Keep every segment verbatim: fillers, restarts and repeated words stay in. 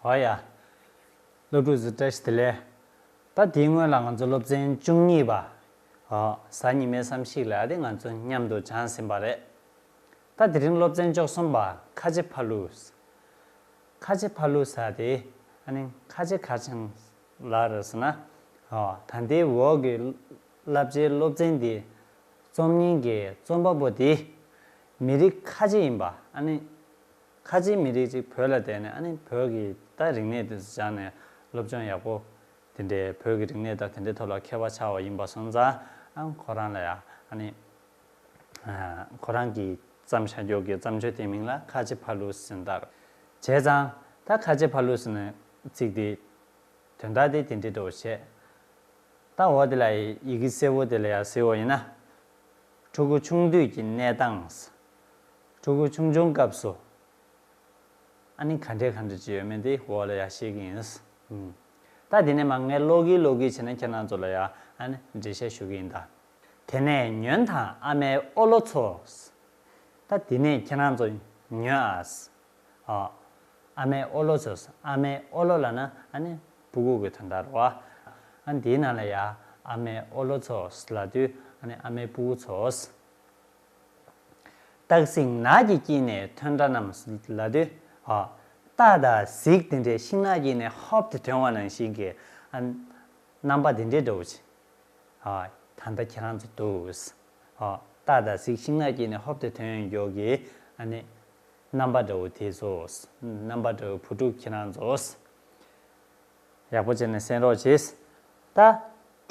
ཨོ་ཡ། སློབ་ཕྲུག་ཚོ་བཀྲ་ཤིས་བདེ་ལེགས། ད་དེའི་སྔོན་ལ་ང་ཚོ་སློབ་ཚན་བཅུ་གཉིས་པ། ཨོ། གཟའ་ཉི་མའི་བསམ་གཞིག་ལ་དེ་ང་ཚོ་མཉམ་དུ་སྦྱངས་ཟིན་པ་རེད། ད་དེ་རིང་སློབ་ཚན་བཅུ་གསུམ་པ། ཁ་ཆེ་ཕ་ལུ། ཁ་ཆེ་ཕ་ལུ་ཟེར་དེ། ཨ་ནི་ཁ་ཆེ་གར་ཆང་ལ་རེད་ཟེར་ན། ཨོ། ད་ལྟའི་འོག་གི་བསླབ་བྱའི་སློབ་ཚན་འདི། རྩོམ་མཁན་གྱི་རྩོམ་པ་པོ་དེ། མི་རིགས་ཁ་ཆེ་ཡིན་པ། ཨ་ནི། ཁ་ཆེའི་མི་རིགས་གཅིག་བོད་ལ་བསྡད་ནས། ཨ་ནི་བོད་ཀྱི་ད་རིག་གནས་དེ་ཚོ་སྦྱངས་ནས་སློབ་སྦྱོང་ཡག་པོ་དེ་འདྲའི་བོད་ཀྱི་རིག་གནས་དང་དེ་འདྲའི་ཐོག་ལ་མཁས་པ་ཆགས་པ་ཡིན་པ་སོང་ཙང་། ཨ། ཁོ་རང་ལ་ཡ། ཨ་ནི། ཨ། ཁོ་རང་གིས་བརྩམས་བཞག་རྒྱུ་གི་བརྩམས་ཆོས་དེའི་མིང་ལ་ཁ་ཆེ་ཕ་ལུ་ཟེར་བཏགས། བྱས་ཙང་ད་ཁ་ཆེ་ཕ་ལུ་ཟེར་ནས་ཚིག་དེ། དོན་དག་དེ་དེ་འདྲའི་འདྲ་བོ་བྱས། ད་འོ་དེ་ལ་ཡི་གེ་སེར་པོ་དེ་ལ་ཡ་གཟིགས་པ་ཡིན་ན། ཕྲུ་གུ་ཆུང་དུས་ཀྱི་གནས་སྟངས། ཕྲུ་གུ་ཆུང་ཆུང་སྐབས་སུ། ཨ་ནི་ག་འདྲས་ག་འདྲས་ཅིག་ཡོད་མེད་དེ་འོག་ལ་ཡ་བཤད་ཀྱི་ཡིན། ཨུམ། ད་དེ་ནས་མར་ངས་ཀློག་གིན་ཀློག་གིན་བྱས་ན་ཁྱེད་རང་ཚོ་ལ་ཡ། ཨ་ནི་འགྲེལ་བཤད་ཞུ་གི་ཡིན་ད། དེ་ནས་ཉོན་དང་ཨ་མའི་ཨོ་ལོ་ཚོ། ད་དེ་ནས་ཁྱེད་རང་ཚོ་ཉོན་ཨ། ཨ། ཨ་མའི་ཨོ་ལོ་ཚོ། ཨ་མའི་ཨོ་ལོ་ལབ་ན་ཨ་ནི་སྤུ་གུ་གི་དོན་དག་རེད་བ། ཨ། དེའི་ནང་ལ་ཡ་ཨ་མའི་ཨོ་ལོ་ཚོ་ལབ་དུས་ཨ་ནི་ཨ་མའི་སྤུ་གུ་ཚོ། སྟག་གཟིག་ནགས་ཀྱི་དཀྱིལ་ནས་ཐོན་འདྲ་རྣམས་ལབ་དུས། ཨ། སྟག་དང་གཟིག་དེ་འདྲའི་ཤིང་ནགས་དཀྱིལ་ནས་ཧོབ་སྟེ་ཐོན་པ་ནང་བཞིན་གྱི། ཨ། རྣམ་པ་དེ་འདྲའི་འདྲ་བོ་ཅིག། ཨ། ད་ལྟ་ཁྱེད་རང་ཚོ་འདུག། ཨ། སྟག་དང་གཟིག་ཤིང་ནགས་དཀྱིལ་ནས་ཧོབ་སྟེ་ཐོན་ཡོང་རྒྱུ་གི། ཨ་ནི། རྣམ་པ་འདྲ་བོ་དེ་ཚོ། རྣམ་པ་འདྲ་བོ་བུ་ཕྲུག་ཁྱེད་རང་ཚོ། ཡག་པོ་བྱས་ནས་གསན་རོགས་བྱེད། ད།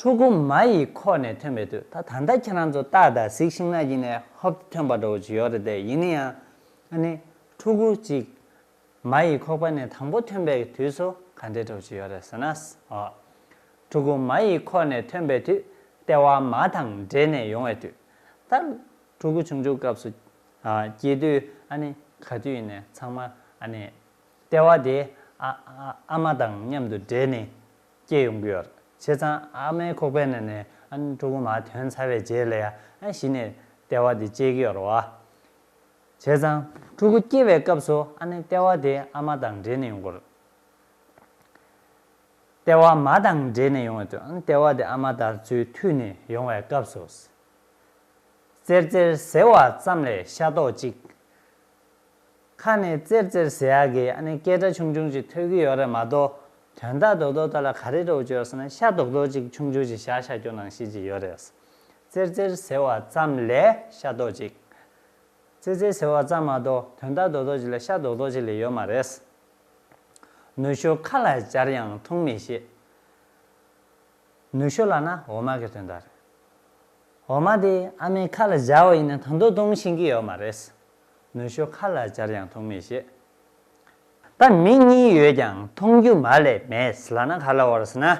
ཕྲུ་གུ་མ་ཡི་ཁོག་ནས་ཐོན་པའི་དུས། ད་ད་ལྟ་ཁྱེད་རང་ཚོ་སྟག་དང་གཟིག་ཤིང་ནགས་དཀྱིལ་ནས་ཧོབ་སྟེ་ཐོན་པ་འདྲ་བོ་ཅིག་ཡོད་རེད་དེ། ཡིན་ན་ཡང་། ཨ་ནི། ཕྲུ་གུ་གཅིག། མ་ཡི་ཁོག་པ་ནས་དང་པོ་ཐོན་པའི་དུས་སུ་ག་འདྲའི་འདྲ་བོ་ཅིག་ཡོད་རེད་ཟེར་ན། ཨོ། ཕྲུ་གུ་མ་ཡི་ཁོག་ནས་ཐོན་པའི་དུས། ལྟེ་བ་མ་དང་འབྲེལ་ནས་ཡོང་བའི་དུས། ད། ཕྲུ་གུ་ཆུང་ཆུང་སྐབས་སུ། ཨ། སྐྱེས་དུས་ཨ་ནི་ག་དུས་ཡིན་ནའི་ཚང་མ་ཨ་ནི། ལྟེ་བ་དེ། ཨ། ཨ། ཨ་མ་དང་མཉམ་དུ་འབྲེལ་ནས་སྐྱེས་ཡོང་གི་ཡོད་རེད། བྱས་ཙང་ཨ་མའི་ཁོག་པའི་ནང་ནས་ཨ་ནི་ཕྲུ་གུ་མ་ཐོན་ཚར་བའི་རྗེས་ལ་ཡ། ཨ། གཞི་ནས་ལྟེ་བ་དེ་སྐྱེ་གི་ཡོད་རེད་བ། བྱས་ཙང་ཕྲུ་གུ་སྐྱེ་བའི་སྐབས་སུ་ཨ་ནི་ལྟེ་བ་དེ་ཨ་མ་དང་འབྲེལ་ནས་ཡོང་གི་རེད། ལྟེ་བ་མ་དང་འབྲེལ་ནས་ཡོང་བའི་དུས། ཨ་ནི་ལྟེ་བ་དེ་ཨ་མ་དང་ཚུར་མཐུད་ནས་ཡོང་བའི་སྐབས་སུ། ཙེར་ཙེར་ཟེར་བ་ཙམ་ལས་ཤ་རྡོག་གཅིག། ཁ་ནས་ཙེར་ཙེར་ཟེར་ཡག་གི་ཨ་ནི་སྐད་སྒྲ་ཆུང་ཆུང་ཅིག་ཐོས་ཀྱི་ཡོད་རེད་མ་གཏོགས། དོན་དག་རྡོག་རྡོག་ལྟ་ལ་ག་རེ་འདྲ་བོ་ཅིག་ཡོད་ཟེར་ན། ཤ་རྡོག་རྡོག་ཅིག་ཆུང་ཆུང་ཅིག་བཞག་བཞག་རྒྱུ་ནང་བཞིན་ཅིག་ཡོད་རེད། ཙེར་ཙེར་ཟེར་བ་ཙམ་ལས་ཤ་རྡོག་གཅིག། ཙེར་ཙེར་ཟེར་བ་ཙམ་མ་གཏོགས་དོན་དག་རྡོག་རྡོག་ཅིག་ལས་ཤ་རྡོག་རྡོག་ཅིག་ལས་ཡོད་མ་རེད། ནུ་ཞོ་ཁ་ལ་སྦྱར་ཡང་འཐུང་མི་ཤེས། ནུ་ཞོ་ལབ་ན་འོ་མ་གི་དོན་དག་རེད། འོ་མ་དེ་ཨ་མའི་ཁ་ལ་སྦྱར་བ་ཡིན་ན་ད་དུང་འཐུང་ཤེས་ཀྱི་ཡོད་མ་རེད། ནུ་ཞོ་ཁ་ལ་སྦྱར་ཡང་འཐུང་མི་ཤེས། ད་མིག་གཉིས་ཡོད་ཀྱང་མཐོང་རྒྱུ་མ་ལས་མེད་ལབ་ན་ག་ལབ་པ་རེད་ཟེར་ན། ཨ།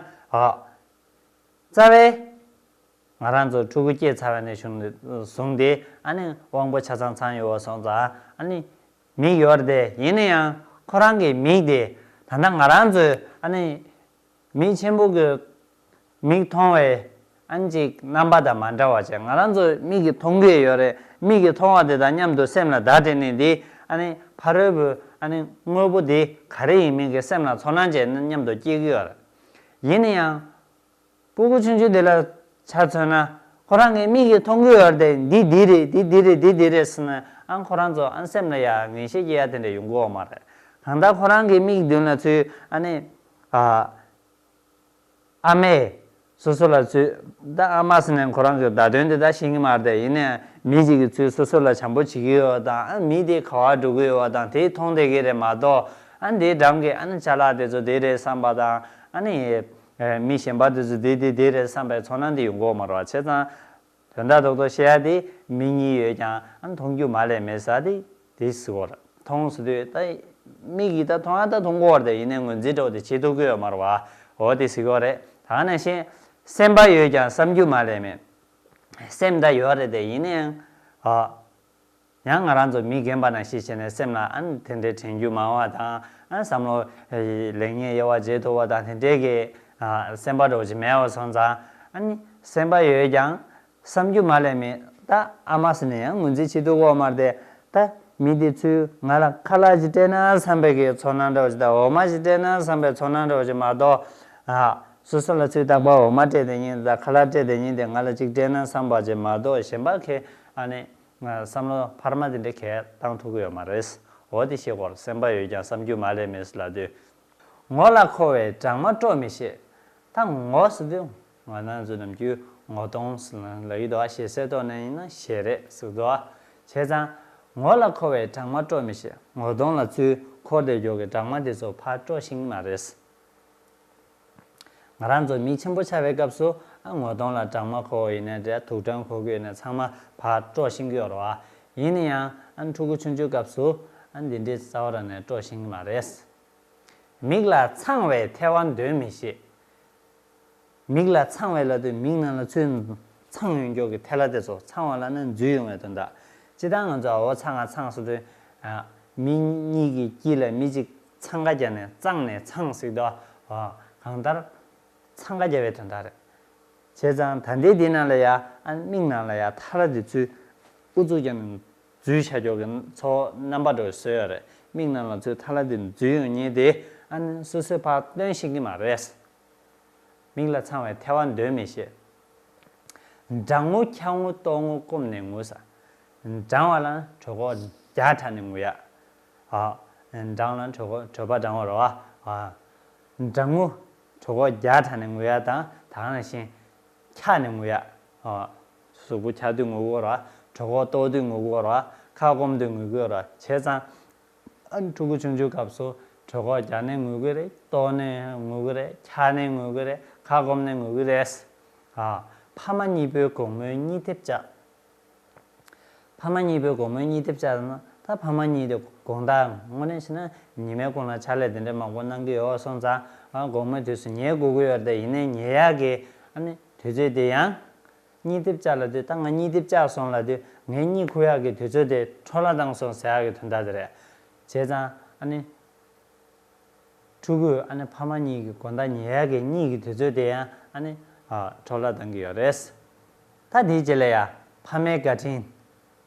རྩ་བའི། ང་རང་ཚོ་ཕྲུ་གུ་སྐྱེས་ཚར་བ་ནས་བཟུང་སྟེ། ཨ་ནི་དབང་པོ་ཆ་ཚང་ཚང་ཡོད་པ་སོང་ཙང་། ཨ་ནི་མིག་ཡོད་རེད་དེ། ཡིན་ན་ཡང་ཁོ་རང་གི་མིག་དེ། ད་ལྟ་ང་རང་ཚོའི་ཨ་ནི་མིག་ཆེན་པོ་གི་མིག་མཐོང་བའི་ཨ་ནི་ཅིག་རྣམ་པ་དང་མ་འདྲ་བ་བྱས། ང་རང་ཚོ་མིག་གིས་མཐོང་གི་ཡོད་རེད། མིག་གིས་མཐོང་བ་དེ་དང་མཉམ་དུ་སེམས་ལ་བརྡ་སྤྲད་ནས། དེ་ཨ་ནི་ཕ་རོལ་པོའི་ཨ་ནི་དངོས་པོ་དེ་ག་རེ་ཡིན་མིན་གྱི་སེམས་ལ་ཚོར་སྣང་བྱས་ནས་མཉམ་དུ་སྐྱེ་གི་ཡོད་རེད། ཡིན་ན་ཡང་། སྤུ་གུ་ཆུང་ཆུང་དེ་ལ་ཆ་མཚོན་ན། ཁོ་རང་གི་མིག་གིས་མཐོང་གི་ཡོད་རེད་དེ། འདི་འདི་རེད། འདི་འདི་རེད། འདི་འདི་རེད་ཟེར་ན། ཨ། ཁོ་རང་ཚོ་ཨ་སེམས་ལ་ཡ་ངེས་ཤེས་སྐྱེ་ཡ་དེ་འདྲ་ཡོང་གི་ཡོད་མ་རེད། གང་ལྟར་ཁོ་རང་གི་མིག་མདུན་ལ་ཚུར། ཨ་ནི། ཨ། ཨ་མས་སོ་སོ་ལ་ཚུར། ད་ཨ་མ་ཟེར་ནས་ཁོ་རང་གི་བརྡ་དོན་དེ་ད་ཤེས་ཀྱི་མ་རེད་དེ། ཡིན་ནའི་མི་གཅིག་གིས་ཚུར་སོ་སོ་ལ་བྱམས་པོ་བྱེད་ཀྱི་ཡོད་པ་དང་། ཨ། མི་དེ་ག་པར་འགྲོ་གི་ཡོད་པ་དང་དེ་མཐོང་བསྡད་ཀྱི་རེད་མ་གཏོགས། ཨ། འདིའི་འགྲམ་གྱི་ཨ་ནི་ཅ་ལག་དེ་ཚོ་དེ་རེད་བསམ་པ་དང་། ཨ་ནི། ཨེ། མི་གཞན་པ་དེ་ཚོ་དེ་དེ་དེ་རེད་བསམ་པའི་ཚོར་སྣང་དེ་ཡོང་གི་ཡོད་མ་རེད་བ། བྱས་ཙང་དོན་དག་རྡོག་རྡོག་བཤད་ཡ་དེ། མིག་གཉིས་ཡོད་ཀྱང་ཨ་མཐོང་རྒྱུ་མ་ལས་མེད་ཟེར་དེ་དེ་ཟེར་གྱི་ཡོད་རེད། མཐོང་ཟེར་དུས་ད་མིག་གིས་ད་མཐོང་ཡ་ད་མཐོང་གི་ཡོད་རེད་དེ། ཡིན་ནའི་ངོས་འཛིན་འདྲ་བོ་དེ་བྱེད་ཐུབ་ཀྱི་ཡོད་མ་རེད་བ། འོ་དེ་ཟེར་གྱི་ཡོད་རེད། ད་ག་ནང་བཞིན། སེམས་པ་ཡོད་ཀྱང་བསམ་རྒྱུ་མ་ལས་མེད། སེམས་ད་ཡོད་རེད་དེ། ཡིན་ནའི། ཨ། ཡང་ང་རང་ཚོ་མི་རྒན་པ་ནང་བཞིན་བྱས་ནས་སེམས་ལ་ཨ་ནི་དེ་འདྲའི་དྲན་རྒྱུ་མང་བ་དང་། ཨ། བསམ་བློ་ལེགས་ཉེས་དབྱེ་བ་འབྱེད་ཐུབ་པ་དང་དེ་འདྲའི་གི། ཨ། སེམས་པ་འདྲ་བོ་ཅིག་མེད་པ་སོང་ཙང་། ཨ་ནི་སེམས་པ་ཡོད་ཀྱང་བསམ་རྒྱུ་མ་ལས་མེད། ད་ཨ་མ་ཟེར་ནས་ཡང་ངོས་འཛིན་བྱེད་ཐུབ་ཀྱི་ཡོད་མ་རེད་དེ། ད་ མི་དེ་ཚོས་ང་ལ་ཁ་ལག་ཅིག་སྤྲད་ན་བསམ་པའི་གི་ཚོར་སྣང་འདྲ་བོ་ཅིག་དང་འོ་མ་ཅིག་སྤྲད་ན་བསམ་པའི་ཚོར་སྣང་འདྲ་བོ་ཅིག་མ་གཏོགས། ཨ། སོ་སོ་ལ་ཚོས་རྟག་པར་འོ་མ་སྤྲད་དེ་ཉིན་དང་ཁ་ལག་སྤྲད་དེ་ཉིན་དེ་ང་ལ་ཅིག་སྤྲད་ན་བསམ་པ་ཅིག་མ་གཏོགས་གཞན་པ་གི་ཨ་ནི་བསམ་བློ་འཕར་མ་དེ་འདྲ་གས་བཏང་ཐུབ་ཀྱི་ཡོད་མ་རེད། འོ་དེ་ཤེས་དགོས་རེད། སེམས་པ་ཡོད་ཀྱང་བསམ་རྒྱུ་མ་ལས་མེད་ལབ་དུས། ངོ་ལ་མཁོ་བའི་སྦྲང་མ་དཀྲོག་མི་ཤེས། ད་ངོ་ཟེར་དུས་ང་རང་ཚོ་ནམ་རྒྱུན་ངོ་གདོང་ལབ་ཀྱི་འདུག་ཞེ་སའི་ཐོག་ནས་ཡིན་ན་ཞེ་རེད་ཟེར་འདུག་བྱས་ཙང་ངོ་ལ་མཁོ་བའི་སྦྲང་མ་དཀྲོག་མི་ཤེས། ངོ་གདོང་ལ་ཚུར་འཁོར་བསྡད་ཀྱོག་གི་སྦྲང་མ་དེ་ཚོ་ཕར་དཀྲོག་ཤེས་ཀྱི་མ་རེད། ང་རང་ཚོ་མི་ཆེན་པོ་ཆགས་པའི་སྐབས་སུ་ཨ་ངོ་གདོང་ལ་སྦྲང་མ་མཁོ་བ་ཡིན་ན་འདྲ་དུག་སྦྲང་མཁོ་གི་ཡོད་ན་ཚང་མ་ཕར་དཀྲོག་ཤེས་ཀྱི་ཡོད་རེད་བ། ཡིན་ན་ཡང་ཨ་ཕྲུ་གུ་ཆུང་ཆུང་སྐབས་སུ་ཨ་འདི་འདྲའི་རྩ་བ་རང་ནས་དཀྲོག་ཤེས་ཀྱི་མ་རེད། མིག་ལ་ཚང་བའི་ཐལ་བ་འདོན་མི་ཤེས། མིག་ལ་ཚང་བའི་ལབ་དུས་མིག་ནང་ལ་ཚུར་ཚང་ཡོང་ཀྱོག་གི་ཐལ་བ་དེ་ཚོ། ཚང་བ་ལབ་ན་འཛུལ་ཡོང་བའི་དོན་དག་སྤྱིར་བཏང་ང་ཚོ་འོ་ཚང་ང་ཚང་ཟེར་དུས་ཨ་མི་གཉིས་ཀྱི་དཀྱིལ་ལ་མི་གཅིག་འཚང་ཁ་བརྒྱབ་ནས་བཙངས་ནས་ཚང་ཟེར་དུས་ཨ་གང་ལྟར་འཚང་ཁ་བརྒྱབ་པའི་དོན་དག་རེད། བྱས་ཙང་ད་ལྟའི་འདི་ནང་ལ་ཡ་ཨ་མིག་ནང་ལ་ཡ་ཐལ་བ་དེ་ཚུར་ཨུ་ཚུགས་རྒྱབ་ནས་འཛུལ་བྱ་ཀྱོག་གི་ཚོར་རྣམ་པ་འདྲ་བོ་བཟོས་ཡོད་རེད། མིག་ནང་ལ་ཚུར་ཐལ་བ་དེ་འཛུལ་ཡོང་མཁན་དེ་ཨ་ནི་སོ་སོས་ཕར་སྟོན་ཤེས་ཀྱི་མ་རེད། མིག་ལ་ཚང་བའི་ཐལ་བ་འདོན་མི་ཤེས། འགྲང་ངུ་འཁྱག་ངུ་ལྟོགས་ངུ་སྐོམ་ནས་ངུ་ས། འགྲང་བ་ལ་གྲོད་ཁོག་རྒྱགས་དྲགས་ནས་ངུ་ཡ། ཨ། འགྲང་ལ་གྲོད་ཁོག་གྲོད་པ་འགྲང་བ་རེད་བ། ཨ། འགྲང་ངུ་གྲོད་ཁོག་རྒྱགས་དྲགས་ནས་ངུ་ཡ་དང་ད་ག་ནང་བཞིན་འཁྱགས་ནས་ངུ་ཡ། ཨ། གཟུགས་པོ་འཁྱག་དུས་ངུ་གི་ཡོད་རེད་བ། གྲོད་ཁོག་ལྟོགས་དུས་ངུ་གི་ཡོད་རེད་བ། ཁ་སྐོམ་དུས་ངུ་གི་ཡོད་རེད་བ། བྱས་ཙང་། ཨ་ཕྲུ་གུ་ཆུང་ཆུང་སྐབས་སུ་གྲོད་ཁོག་རྒྱགས་ནས་ངུ་གི་རེད། ལྟོགས་ནས་ངུ་གི་རེད། འཁྱགས་ནས་ངུ་གི་རེད། ཁ་སྐོམ་ནས་ངུ་གི་རེད། ཨ། ཕ་མ་གཉིས་པོའི་དགོང་མོའི་གཉིད་ཐེབས་བཅག་ཕ་མ་གཉིས་པོའི་དགོང་མོའི་གཉིད་ཐེབས་བཅག་ན་ད་ཕ་མ་གཉིས་དེ་དགོང་དག་དངོས་གནས་བྱས་ན་ཉི་མའི་གུང་ལ་ཕྱག་ལས་དེ་འདྲ་མང་པོ་གནང་གི་ཡོད་སོང་ཙང་ཨ་དགོང་མོའི་དུས་སུ་ཉལ་དགོས་ཀྱི་ཡོད་རེད། ཡིན་ནའི་ཉལ་ཡག་གི་ཨ་ནི་དུས་ཚོད་དེ་ཡང་གཉིད་ཐེབས་བཅག་ལབ་དུས་ད་ང་གཉིད་ཐེབས་བཅག་སོང་ལབ་དུས་ངའི་གཉིད་ཁུག་ཡག་གི་དུས་ཚོད་དེ་འཕྲོ་བརླག་བཏང་སོང་ཟེར་ཡག་གི་དོན་དག་དེ་རེད། བྱས་ཙང་ཨ་ནི། ཕྲུ་གུས་ཨ་ནི་ཕ་མ་གཉིས་ཀྱི་དགོང་དག་ཉལ་ཡག་གི་གཉིད་ཀྱི་དུས་ཚོད་དེ་ཡང་ཨ་ནི་ཨ་འཕྲོ་བརླག་བཏང་གི་ཡོད་རེད། ད་དེའི་རྗེས་ལ་ཡ་ཕ་མའི་བཀའ་དྲིན།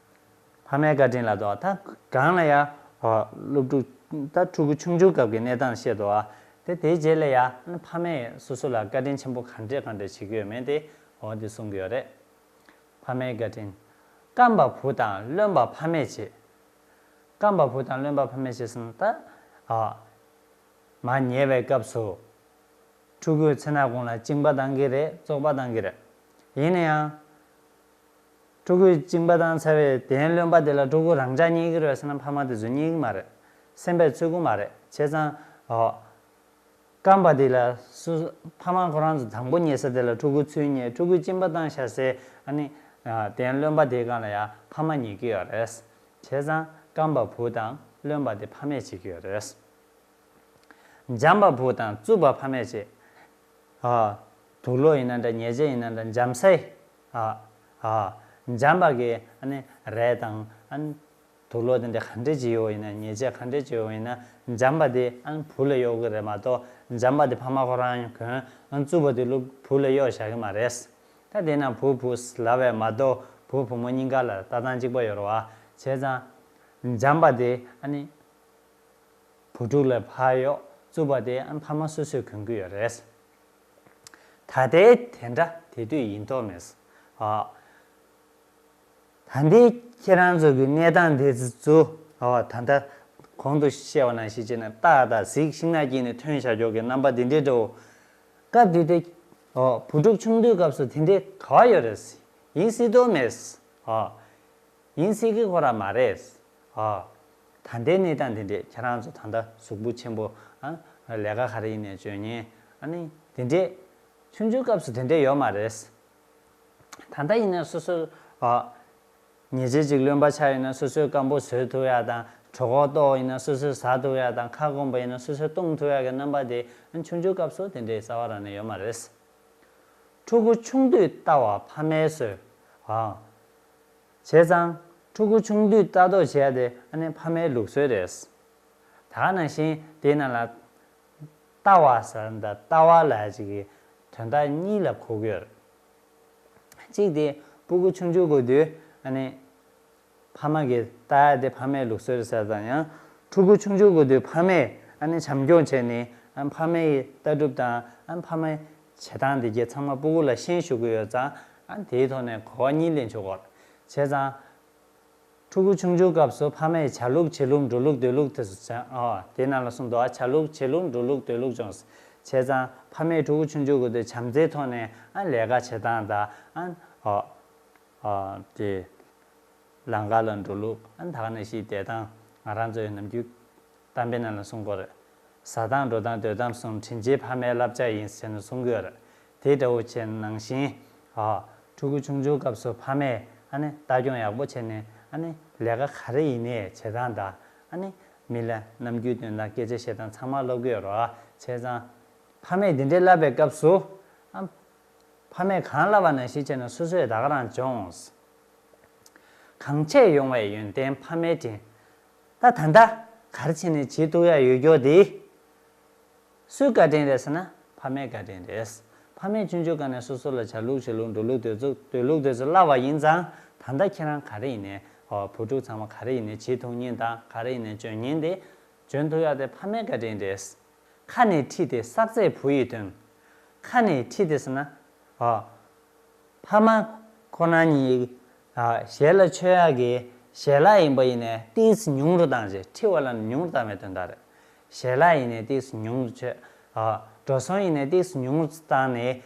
ཕ་མའི་བཀའ་དྲིན་ལ་དོ་ད་གང་ལ་ཡ་ཨ་སློབ་ཕྲུག་ད་ཕྲུ་གུ་ཆུང་ཆུང་སྐབས་ཀྱི་གནས་སྟངས་བཤད་དོ་ཨ། དེ་དེའི་རྗེས་ལ་ཡ་ཨ་ནི་ཕ་མས་སོ་སོ་ལ་བཀའ་དྲིན་ཆེན་པོ་ག་འདྲས་ག་འདྲས་བྱེད་ཀྱི་ཡོད་མེད་དེ་འོ་དེ་གསུང་གི་ཡོད་རེད། ཕ་མའི་བཀའ་དྲིན། རྐང་པ་བུ་དང་རློན་པ་ཕ་མས་བྱེད། རྐང་པ་བུ་དང་རློན་པ་ཕ་མས་བྱེད་ཟེར་ན་ད། ཨ། མར་ཉལ་བའི་སྐབས་སུ། ཕྲུ་གུས་མཚན་ནག་གུང་ལ་གཅིན་པ་བཏང་གི་རེད། བཙོག་པ་བཏང་གི་རེད། ཡིན་ན་ཡང་། ཕྲུ་གུས་གཅིན་པ་བཏང་ཚར་བའི་གདན་རློན་པ་དེ་ལ་ཕྲུ་གུ་རང་འཇགས་རྙེད་ཀྱི་རེད་ཟེར་ན་ཕ་མ་དེ་ཚོས་རྙེད་ཀྱི་མ་རེད། སེམས་པས་ཚུད་ཀྱི་མ་རེད། བྱས་ཙང་། ཨ། རྐང་པ་དེ་ལ་སུ་ཕ་མ་ཁོ་རང་ཚོ་དང་པོ་ཉལ་ས་དེ་ལ་ཕྲུ་གུ་ཚུར་ཉལ། ཕྲུ་གུས་གཅིན་པ་བཏང་བཞག་སའི་ཨ་ནི་གདན་རློན་པ་དེའི་སྒང་ལ་ཡང་ཕ་མ་ཉལ་གྱི་ཡོད་རེད། བྱས་ཙང་རྐང་པ་བུ་དང་རློན་པ་དེ་ཕ་མས་བྱེད་ཀྱི་ཡོད་རེད། འཇམ་པ་བུ་དང་རྩུབ་པ་ཕ་མས་བྱེད། ཨ། དུག་ལོག་ཡིན་ན་འདྲ་ཉེས་ཆད་ཡིན་ན་འདྲ་འཇམ་སའི། ཨ། ཨ། འཇམ་པ་གི་ཨ་ནི་རས་དང་ཨ་ནི། དུག་ལོག་དེ་འདྲ་ག་འདྲས་ཅིག་ཡོད་ཡིན་ན་ཉེས་ཆད་ག་འདྲས་ཅིག་ཡོད་ཡིན་ན་འཇམ་པ་དེ་ཨ་ནི་བུ་ལ་གཡོག་གི་རེད་མ་གཏོགས་འཇམ་པ་དེ་ཕ་མ་ཁོ་རང་གོན་ཨ་ནི་རྩུབ་པ་དེ་ལུ་བུ་ལ་གཡོག་བཞག་གི་མ་རེད། ད་དེ་ན་བུ་བུ་ལབ་པས་མ་གཏོགས་བུ་བུ་མོ་གཉིས་ཀ་ལ་ལྟ་སྟངས་གཅིག་པ་ཡོད་རེད་བ། བྱས་ཙང་འཇམ་པ་དེ་ཨ་ནི་བུ་ཕྲུག་ལ་ཕར་གཡོག་རྩུབ་པ་དེ་ཨ་ནི་ཕ་མ་སོ་སོས་གོན་གྱི་ཡོད་རེད། ད་ལྟའི་དེ་འདྲ་དེ་དུས་ཡིན་མདོག་མེད། ཨ། ད་ལྟའི་ཁྱེད་རང་ཚོ་གི་གནས་སྟངས་དེ་ཚོ་ཨ་ད་ལྟ་གོང་དུ་བཤད་པ་ནང་བཞིན་བྱས་ན་སྟག་དང་གཟིག་ཤིང་ནགས་དཀྱིལ་ནས་ཐོན་བཞག་ཀྱོག་གི་རྣམ་པ་འདི་འདྲའི་འདྲ་བོ། སྐབས་དེ་དུས་ཨོ་བུ་ཕྲུག་ཆུང་དུས་སྐབས་སུ་དེ་འདྲའི་ག་བ་ཡོད་རེད། ཡིན་སྲིད་དོ་མེད། ཨོ་ཡིན་སྲིད་ཀྱི་ཁོ་རང་མ་རེད། ཨོ་ད་ལྟའི་གནས་སྟངས་དེ་འདྲས་ཁྱེད་རང་ཚོ་ད་ལྟ་གཟུགས་པོ་ཆེན་པོ་ཨ་ལས་ཀ་ག་རེ་ཡིན་ནས་འཇོན་ཉེན་ཨ་ནི་དེ་འདྲས་ཆུང་ཆུང་སྐབས་སུ་དེ་འདྲས་ཡོད་མ་རེད། ད་ལྟ་ཡིན་ན་སོ་སོ་ཨ། ཉེས་ཆད་ཅིག་ལོན་པ་ཆགས་ཡོད་ན་སོ་སོའི་སྐམ་པོ་བཟོད་ཐུབ་ཡག་དང་གྲོད་ཁོག་ལྟོགས་ཡིན་ན་སོ་སོས་ཟ་ཐུབ་ཡག་དང་ཁ་སྐོམ་པ་ཡིན་ན་སོ་སོས་བཏུང་ཐུབ་ཡག་གི་རྣམ་པ་དེ་ཆུང་ཆུང་སྐབས་སུ་དེ་འདྲའི་རྩ་བ་རང་ནས་ཡོད་མ་རེད། ཕྲུ་གུ་ཆུང་དུས་ལྟ་བ་ཕ་མའི་སྲོལ། ཨང་། བྱས་ཙང་ཕྲུ་གུ་ཆུང་དུས་ལྟ་རྟོག་བྱེད་ཡག་དེ་ཨ་ནི་ཕ་མའི་ལུགས་སྲོལ་རེད། ད་ག་ནང་བཞིན་དེའི་ནང་ལ། ལྟ་བ་ཟེར་འདི་ལྟ་བ་ལབ་ཡག་ཅིག་གི་དོན་དག་གཉིས་ལ་གོ་གི་ཡོད་རེད། གཅིག་དེ་སྤུ་གུ་ཆུང་ཆུང་གི་དུས་ཨ་ནི་ ཕ་མ་གི་ལྟ་ཡ་དེ་ཕ་མའི་ལུགས་སྲོལ་རེད་ཟེར་ཙང་ཡང་ཕྲུ་གུ་ཆུང་ཆུང་གི་དུས་ཕ་མས་ཨ་ནི་བྱམས་སྐྱོང་བྱས་ནས་ཨ་ཕ་མའི་ལྟ་གྲུབ་དང་ཨ་ཕ་མའི་བྱེད་སྟངས་དེ་གའི་ཚང་མ་སྤུ་གུ་ལ་ཤེས་ཞུ་གི་ཡོད་ཙང་ཨ་དེའི་ཐོག་ནས་གོ་བ་གཉིས་ལེན་ཆོག་གི་རེད། བྱས་ཙང་ཕྲུ་གུ་ཆུང་ཆུང་སྐབས་སུ་ཕ་མས་བྱ་ལུགས་བྱེད་ལུགས་འགྲོ་ལུགས་སྡོད་ལུགས་དེ་ཚོ་བྱ་ཨ་དེ་ནང་ལ་གསུངས་འདུག་ཨ་བྱ་ལུགས་བྱེད་ལུགས་འགྲོ་ལུགས་སྡོད་ལུགས་སྦྱོངས། བྱས་ཙང་ཕ་མས་ཕྲུ་གུ་ཆུང་ཆུང་གི་དུས་བྱམས་བརྩེའི་ཐོག་ནས་ཨ་ལས་ཀ་བྱེད་སྟངས་དང་ཨ་ཨ་དེ། ལམ་ཁ་ལ་འགྲོ་ལུགས་ཨ་ད་ག་ནང་བཞིན་བསྡད་སྟངས་ང་རང་ཚོའི་ནམ་རྒྱུན་གཏམ་དཔེ་ནང་ལ་གསུང་གི་ཡོད་རེད། ཟ་སྟངས་འགྲོ་སྟངས་སྡོད་སྟངས་གསུམ་དྲིན་ཆེན་ཕ་མའི་བསླབ་བྱ་ཡིན་ཟེར་ནས་གསུང་གི་ཡོད་རེད། དེ་འདྲ་བོ་བྱས་ནང་བཞིན་ཨ་ཕྲུ་གུ་ཆུང་ཆུང་སྐབས་སུ་ཕ་མས་ཨ་ནི་ལྟ་སྐྱོང་ཡག་པོ་བྱས་ནས་ཨ་ནི་ལས་ཀ་ག་རེ་ཡིན་ནའི་བྱེད་སྟངས་དང་ཨ་ནི་མི་ལ་ནམ་རྒྱུན་འདོན་སྟངས་སྐད་ཆ་བཤད་སྟངས་ཚང་མ་སློབ་གི་ཡོད་རེད། བྱས་ཙང་ཕ་མས་འདི་འདྲའི་བསླབ་པའི་སྐབས་སུ་ཨ་ཕ་མས་གང་བསླབ་པ་ནང་བཞིན་བྱས་ནས་སོ་སོས་ད་ག་རང་སྦྱོངས། གང་བྱས་ཡོང་བའི་ཡོན་ཏན་ཕ་མའི་དྲིན། ད་ད་ལྟ་ག་རེ་བྱས་ནས་བྱེད་ཐུབ་ཡ་ཡོད་རྒྱུ་དེ། སུའི་བཀའ་དྲིན་རེད་ཟེར་ན་ཕ་མའི་བཀའ་དྲིན་རེད། ཕ་མས་ཆུང་ཆུང་སྒང་ནས་སོ་སོ་ལ་བྱ་ལུགས་བྱེད་ལུགས་འགྲོ་ལུགས་སྡོད་ལུགས་སྡོད་ལུགས་དེ་ཚོ་བསླབ་པ་ཡིན་ཙང་ད་ལྟ་ཁྱེད་རང་ག་རེ་ཡིན་ནའི་ཨོ་བུ་ཕྲུག་ཚང་མ་ག་རེ་ཡིན་ནའི་བྱེད་ཐུབ་མཁན་དང་ག་རེ་ཡིན་ནའི་འཇོན་མཁན་དེ་འཇོན་ཐུབ་ཡ་དེ་ཕ་མའི་བཀའ་དྲིན་རེད། ཁ་ནས་ཁྲིད་དེ་བསགས་ཚད་བུ་ཡི་དོན། ཁ་ནས་ཁྲིད་དེ་ཟེར་ན། ཨ། ཕ་མ་ཁོ་ན་གཉིས། ཨ། ཞལ་ལ་མཆོད་ཡག་གི་ཞལ་ལག་ཡིན་པ་ཡིན་ནའི་ཏིས་ཉུང་རུ་བཏང་རྗེས་ཁྲིད་པ་ལ་ཉུང་རུ་བཏང་བའི་དོན་དག་རེད། ཞལ་ལག་ཡིན་ནའི་ཏིས་ཉུང་རུ་མཆོད། ཨ། འགྲོ་སོང་ཡིན་ནའི་ཏིས་ཉུང་རུ་བཏང་ནས།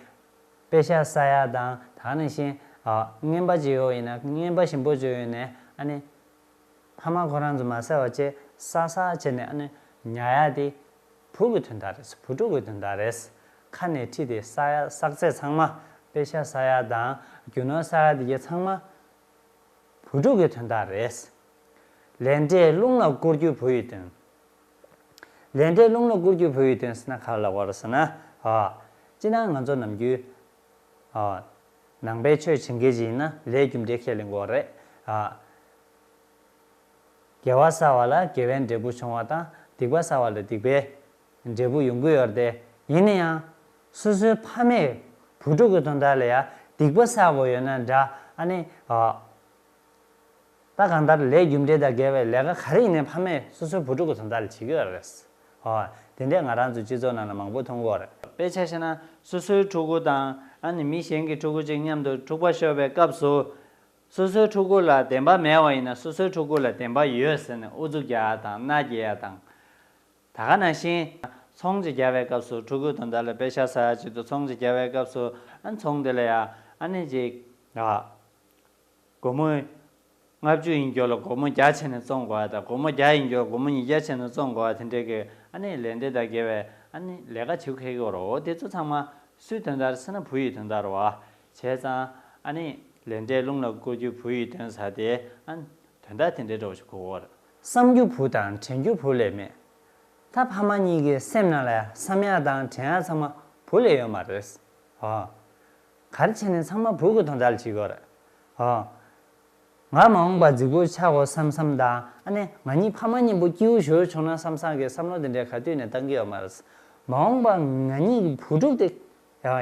པེ་ཤ་ཟ་ཡག་དང་ད་ག་ནང་བཞིན། ཨ། རྔན་པ་ཅིག་ཡོད་ཡིན་ན་རྔན་པ་ཞིམ་པོ་ཅིག་ཡོད་ཡིན་ནའི་ཨ་ནི། ཕ་མ་ཁོ་རང་ཚོ་མ་ཟ་བ་བྱས་ཟ་ཟ་བྱས་ནས་ཨ་ནི་ཉར་ཡག་དེ་བུ་གི་དོན་དག་རེད། བུ་ཕྲུག་གི་དོན་དག་རེད། ཁ་ནས་ཁྲིད་དེ་ཟ་ཡག་བསགས་ཚད་ཚང་མ་པེ་ཤ་ཟ་ཡག་དང་རྒྱུ་ནོར་ཟ་ཡག་དེ་གའི་ཚང་མ་བུ་ཕྲུག་གི་དོན་དག་རེད། ལས་འབྲས་རླུང་ལ་བསྐུར་རྒྱུ་བུ་ཡི་དོན། ལས་འབྲས་རླུང་ལ་བསྐུར་རྒྱུ་བུ་ཡི་དོན་ཟེར་ན་ག་རེ་ལབ་དགོས་རེད་ཟེར་ན། ཨ། སྤྱིར་བཏང་ང་ཚོ་ནམ་རྒྱུན། ཨ། ནང་པའི་ཆོས་བྱེད་མཁན་ཅིག་ཡིན་ན་ལས་རྒྱུ་འབྲས་ཁས་ལེན་དགོས་རེད། ཨ། དགེ་བ་བསགས་པ་ལ་དགེ་བའི་འབྲས་བུ་འབྱུང་བ་དང་སྡིག་པ་བསགས་པ་ལ་སྡིག་པའི་འབྲས་བུ་ཡོང་གི་ཡོད་རེད་དེ། ཡིན་ན་ཡང་སོ་སོའི་ཕ་མས་བུ་ཕྲུག་གི་དོན་དག་ལ་ཡང་སྡིག་པ་བསགས་དགོས་ཡོད་ན་འདྲ་ཨ་ནི། ཨ། ད་གང་ལྟར་ལས་རྒྱུ་འབྲས་དང་འགལ་བའི་ལས་ཀ་ག་རེ་ཡིན་ནའི་ཕ་མས་སོ་སོའི་བུ་ཕྲུག་གི་དོན་དག་ལ་བྱེད་ཀྱི་ཡོད་རེད། ཨོ། དེ་འདྲས་ང་རང་ཚོའི་སྤྱི་ཚོགས་ནང་ལ་མང་པོ་མཐོང་གི་ཡོད་རེད། དཔེ་ཆ་བཞག་ན་སོ་སོའི་ཕྲུ་གུ་དང་ཨ་ནི་མི་གཞན་གྱི་ཕྲུ་གུ་ཅིག་མཉམ་དུ་འཁྲུག་པ་ཤོར་བའི་སྐབས་སུ། སོ་སོའི་ཕྲུ་གུ་ལ་བདེན་པ་མེད་པ་ཡིན་ན་སོ་སོའི་ཕྲུ་གུ་ལ་བདེན་པ་ཡོད་ཟེར་ནས་ཨུ་ཚུགས་རྒྱག་ཡ་དང་མནའ་སྐྱེལ་ཡ་དང་། ད་ག་ནང་བཞིན། ཚོང་ཅིག་རྒྱག་པའི་སྐབས་སུ་ཕྲུ་གུའི་དོན་དག་ལ་པེ་ཤ་ཟ་ཡ་ཆེད་དུ་ཚོང་ཅིག་རྒྱག་པའི་སྐབས་སུ་ཨ་ནི་ཚོང་དེ་ལ་ཡ་ཨ་ནི་ཅིག་ཨ། སྒོར་མོ་ལྔ་བཅུ་ཡིན་རྒྱུ་ལ་སྒོར་མོ་བརྒྱ་བྱས་ནས་བཙོང་དགོས་པ་དང་སྒོར་མོ་བརྒྱ་ཡིན་རྒྱུ་ལ་སྒོར་མོ་ཉིས་བརྒྱ་བྱས་ནས་བཙོང་དགོས་པ་དེ་འདྲའི་གི་ཨ་ནི་ལས་འབྲས་དང་འགལ་བའི་ཨ་ནི་ལས་ཀ་བྱེད་མཁན་གྱི་རོ་དེ་ཚོ་ཚང་མ་སུའི་དོན་དག་རེད་ཟེར་ན་བུ་ཡི་དོན་དག་རེད་བ། བྱས་ཙང་ཨ་ནི་ལས་འབྲས་རླུང་ལ་བསྐུར་རྒྱུ་བུ་ཡི་དོན་ཟེར་དེ་ཨ་ནི་དོན་དག་དེ་འདྲའི་འདྲ་བོ་ཞིག་གོ་གི་རེད། བསམ་རྒྱུ་བུ་དང་དྲན་རྒྱུ་བུ་ལས་མེད། ད་ཕ་མ་གཉིས་ཀྱི་སེམས་ནང་ལ་བསམ་ཡག་དང་དྲན་ཡག་ཚང་མ་བུ་ལས་ཡོད་མ་རེད། ཨོ། ག་རེ་བྱས་ནས་ཚང་མ་བུ་གི་དོན་དག་ལ་བྱེད་དགོས་རེད། ཨོ། ང་མ་འོངས་པ་རྫིག་པོ་ཆགས་དགོས་བསམ་བསམ་དང་ཨ་ནི་ང་གཉིས་ཕ་མ་གཉིས་པོ་སྐྱིད་པོ་ཞིག་བྱུང་ན་བསམ་བསམ་གྱི་བསམ་བློ་དེ་འདྲའི་ག་དུས་ནས་བཏང་གི་ཡོད་མ་རེད། མ་འོངས་པ་ང་གཉིས་ཀྱི་བུ་ཕྲུག་དེ་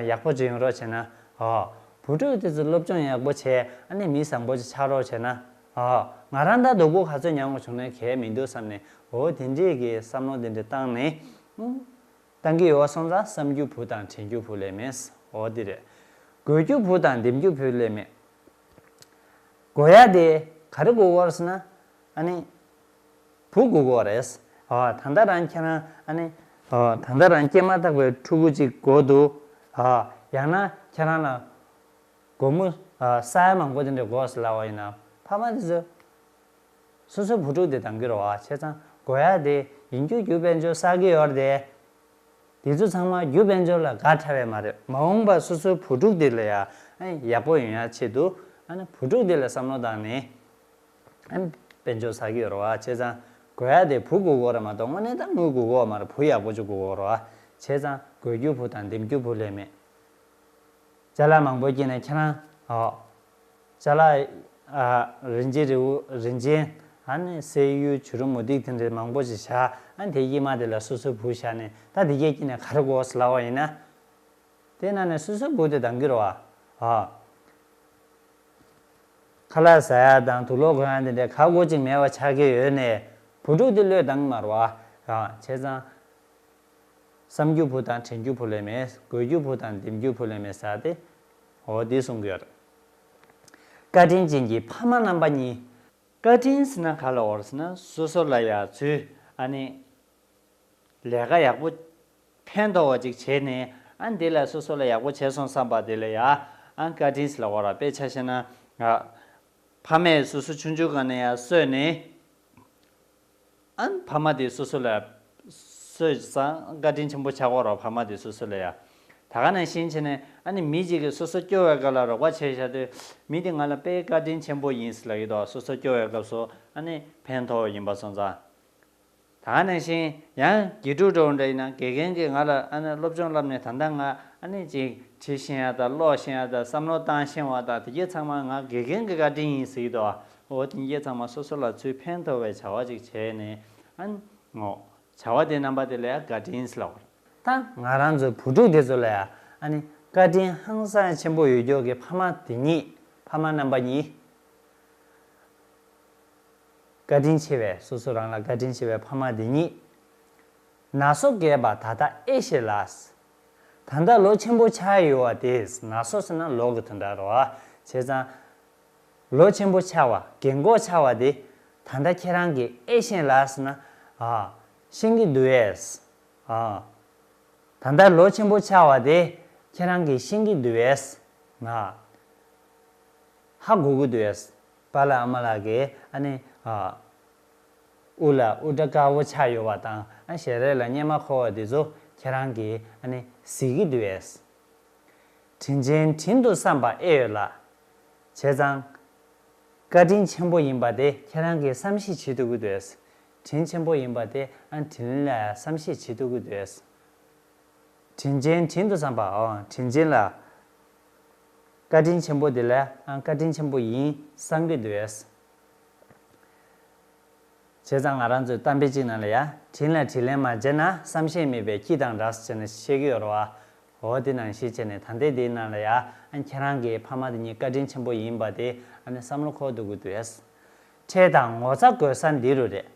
ཡག་པོ་ཅིག་ཡོང་རོགས་བྱས་ན། ཨོ། བུ་ཕྲུག་དེ་ཚོ་སློབ་སྦྱོང་ཡག་པོ་བྱས་ཨ་ནི་མི་བཟང་པོ་ཅིག་ཆགས་རོགས་བྱས་ན། ཨོ། ང་རང་ད་སྡུག་པོ་ག་ཚོད་མྱངས་དགོས་བྱུང་ན་གལ་མི་འདུག་བསམ་ནས་ཨོ་དེ་འདྲས་ཀྱི་བསམ་བློ་དེ་འདྲས་བཏང་ནས། ཨུ། བཏང་གི་ཡོད་པ་སོང་ཙང་བསམ་རྒྱུ་བུ་དང་དྲན་རྒྱུ་བུ་ལས་མེད། འོ་འདི་རེད། དགོས་རྒྱུ་བུ་དང་འདེམས་རྒྱུ་བུ་ལས་མེད། དགོས་ཡ་དེ་ག་རེ་དགོས་ཀྱི་ཡོད་རེད་ཟེར་ན། ཨ་ནི། བུ་དགོས་ཀྱི་ཡོད་རེད། ཨ། ད་ལྟ་རང་ཁྱེད་རང་ཨ་ནི། ཨ། ད་ལྟ་རང་སྐྱེས་མ་ཐག་པའི་ཕྲུ་གུ་གཅིག་དགོས་འདུག་ཨ། ཡང་ན་ཁྱེད་རང་ལ་སྒོར་མོ། ཨ། ས་ཡ་མང་པོ་དེ་འདྲ་དགོས་ཟེར་ལབ་པ་ཡིན་ན་ཕ་མ་དེ་ཚོས། སོ་སོའི་བུ་ཕྲུག་དེ་འདང་གི་རེད་བ། བྱས་ཙང་དགོས་ཡ་དེ་ཡིན་རྒྱུ་རྒྱུ་དཔལ་འབྱོར་བསགས་ཀྱི་ཡོད་རེད་དེ། དེ་ཚོ་ཚང་མ་རྒྱུ་དཔལ་འབྱོར་ལ་དགའ་འཕྲད་པས་མ་རེད། མ་འོངས་པར་སོ་སོའི་བུ་ཕྲུག་དེ་ལ་ཡ་ཨ་ནི་ཡག་པོ་ཡོང་ཡ་ཆེད་དུ་ཨ་ནི་བུ་ཕྲུག་དེ་ལ་བསམ་བློ་བཏང་ནས་ཨ་ནི་དཔལ་འབྱོར་བསགས་ཀྱི་ཡོད་རེད་བ། བྱས་ཙང་དགོས་ཡ་དེ་བུ་དགོས་ཀྱི་ཡོད་རེད་མ་གཏོགས་དངོས་གནས་ད་དངུལ་དགོས་ཀྱི་ཡོད་མ་རེད། བུ་ཡག་པོ་ཅིག་དགོས་ཀྱི་ཡོད་རེད་བ། བྱས་ཙང་དགོས་རྒྱུ་བུ་དང་འདེམས་རྒྱུ་བུ་ལས་མེད། ཅ་ལག་མང་པོ་སྐྱེས་ནས་ཁྱེད་རང་། ཨོ། ཅ་ལག་ཨ། རིན་ཆེན་རིལ་བུ་རིན་ཆེན། ཨ་ནི་གསེར་གཡུ་བྱུ་རུ་མུ་ཏིག་དེ་འདྲའི་མང་པོ་ཞིག་བཞག་ཨ་ནི་དེ་གཡེར་མ་དེ་ལ་སོ་སོའི་བུ་བཞག་ནས་ད་དེ་གས་སྐྱེས་ནས་ག་རེ་དགོས་ཟེར་ལབ་པ་ཡིན་ན། དེ་ན་ནས་སོ་སོའི་བུ་དེ་འདང་གི་རེད་བ། ཨ། ག་ ཁ་ལག་ཟ་ཡ་དང་དུག་ལོག་གོན་ཡ་དེ་འདྲའི་ག་དགོས་ཅིག་མེད་པ་ཆགས་ཀྱི་ཡོད་ནས་བུ་ཕྲུག་དེ་བློས་བཏང་མ་རེད་བ། ཡང་བྱས་ཙང་། བསམ་རྒྱུ་བུ་དང་དྲན་རྒྱུ་བུ་ལས་མེད། དགོས་རྒྱུ་བུ་དང་འདེམས་རྒྱུ་བུ་ལས་མེད་ཟེར་ཏེ། འོ་འདི་གསུང་གི་ཡོད་རེད། བཀའ་དྲིན་ཅན་གྱི་ཕ་མ་རྣམ་པ་གཉིས། བཀའ་དྲིན་ཟེར་ན་ག་ལ་འོར་ཟེར་ན་སོ་སོ་ལ་ཡ་ཚུལ་ཨ་ནི། ལས་ཀ་ཡག་པོ་ཕན་ཐོགས་པ་ཅིག་བྱས་ནས་ཨ་འདི་ལ་སོ་སོ་ལ་ཡག་པོ་བྱས་སོང་བསམ་པ་དེ་ལ་ཡ་ཨ་བཀའ་དྲིན་ཟེར་ལ་འོ་ར། དཔེ་ཆ་བཞག་ན་ཨ་ཕ་མས་སོ་སོ་ཆུང་ཆུང་སྒང་ནས་ཡ་གསོས་ནས་ཨ་ཕ་མ་དེ་སོ་སོ་ལ་གསོས་ཙང་བཀའ་དྲིན་ཆེན་པོ་ཆགས་ཀྱི་ཡོད་རེད། ཕ་མ་དེ་སོ་སོ་ལ་ཡ་ད་ག་ནང་བཞིན་བྱས་ནས་ཨ་ནི་མི་གཅིག་གིས་སོ་སོ་སྐྱོ་བའི་སྐབས་ལ་རོགས་པ་བྱས་བཞག་དུས་མི་དེ་ང་ལ་དཔེ་བཀའ་དྲིན་ཆེན་པོ་ཡིན་ཟེར་ལབ་ཀྱི་འདུག་སོ་སོ་སྐྱོ་བའི་སྐབས་སུ་ཨ་ནི་ཕན་ཐོགས་ཡིན་པ་སོང་ཙང་། ད་ག་ནང་བཞིན་ཡང་དགེ་ཕྲུག་འདྲ་བོ་འདྲ་ཡིན་ན་དགེ་རྒན་གྱིས་ང་ལ་ཨ་ནི་སློབ་སྦྱོང་བསླབས་ནས་ད་ལྟ་ང་ཨ་ནི་ཅིག་བྲིས་ཤེས་ཡ་དང་ཀློག་ཤེས་ཡ་དང་བསམ་བློ་བཏང་ཤེས་པ་དང་དེ་གྱད་ཚང་མ་ང་དགེ་རྒན་གྱི་བཀའ་དྲིན་ཡིན་ཟེར་གྱི་འདུག་འོ་དེ་གྱད་ཚང་མ་སོ་སོ་ལ་ཚུར་ཕན་ཐོགས་པའི་བྱ་བ་ཅིག་བྱས་ནས་ཨ་ནི་ངོ་བྱ་བ་དེ་རྣམ་པ་དེ་ལ་ཡ་བཀའ་དྲིན་ཟེར་ལབ་པ་རེད། ད་ང་རང་ཚོའི་བུ་ཕྲུག་དེ་ཚོ་ལ་ཡ་ཨ་ནི་བཀའ་དྲིན་ཧང་སང་ཆེན་པོ་ཡོད་ཀྱོག་གི་ཕ་མ་དེ་གཉིས། ཕ་མ་རྣམ་པ་གཉིས། བཀའ་དྲིན་ཆེ་བའི་སོ་སོ་རང་ལ་བཀའ་དྲིན་ཆེ་བའི་ཕ་མ་འདི་ཉིད། ན་སོ་རྒས་པ་ད་ལྟ་ཨེ་ཤེས་ལགས། ད་ལྟ་ལོ་ཆེན་པོ་ཆགས་ཡོད་པ་དེས་ན་སོ་ཟེར་ན་ལོ་གི་དོན་དག་རེད་བ། བྱས་ཙང་། ལོ་ཆེན་པོ་ཆགས་པ་རྒན་གོག་ཆགས་པ་དེ་ད་ལྟ་ཁྱེད་རང་གིས་ཨེ་ཤེས་ལགས་ཟེར་ན་ཨ་ཤེས་ཀྱི་འདུག་ཨེས། ཨ། ད་ལྟ་ལོ་ཆེན་པོ་ཆགས་པ་དེ་ཁྱེད་རང་གིས་ཤེས་ཀྱི་འདུག་ཨེས། ང་ཧ་གོ་གི་འདུག་ཨེས། པཱ་ལགས་ཨ་མ་ལགས་ཀྱིས་ཨ་ནི་ཨ། དབུ་ལ་དབུ་སྐྲ་དཀར་པོ་ཆགས་ཡོད་པ་དང་ཨ་ཞལ་རས་ལ་གཉེར་མ་འཁོར་བ་དེ་ཚོ་ཁྱེད་རང་གིས་ཨ་ནི་གཟིགས་ཀྱི་འདུག་ཨེས། དྲིན་ཅན་དྲིན་དུ་བསམ་པ་ཨེ་ཡོད་ལགས། བྱས་ཙང་། བཀའ་དྲིན་ཆེན་པོ་ཡིན་པ་དེ་ཁྱེད་རང་གིས་བསམ་ཤེས་བྱེད་ཐུབ་ཀྱི་འདུག་ཨེས། དྲིན་ཆེན་པོ་ཡིན་པ་དེ་ཨ་དྲིན་ལ་བསམ་ཤེས་བྱེད་ཐུབ་ཀྱི་འདུག་ཨེས། དྲིན་ཅན་དྲིན་དུ་བསམ་པ་ཨོ་དྲིན་ཅན་ལ། བཀའ་དྲིན་ཆེན་པོ་དེ་ལ་ཨ་བཀའ་དྲིན་ཆེན་པོ་ཡིན་བསམ་གྱི་འདུག་ཨེས། བྱས་ཙང་ང་རང་ཚོའི་གཏམ་དཔེ་གཅིག་ནང་ལ་ཡ་དྲིན་ལ་དྲིན་ལན་མ་འཇལ་ན་བསམ་ཤེས་མེད་པའི་ཁྱི་དང་འདྲ་ཟེར་ནས་བཤད་ཀྱི་ཡོད་རེད་བ། འོ་དེ་ནང་བཞིན་བྱས་ནས་ད་ལྟའི་འདིའི་ནང་ལ་ཡ་ཨ་ཁྱེད་རང་གི་ཕ་མ་དེ་གཉིས་བཀའ་དྲིན་ཆེན་པོ་ཡིན་པ་དེ་ཨ་ནི་བསམ་བློ་འཁོར་སྡོད་དགོས་འདུག་ཨེས། ཁྲེལ་དང་ངོ་ཚ་དགོས་ས་འདི་རུ་རེད།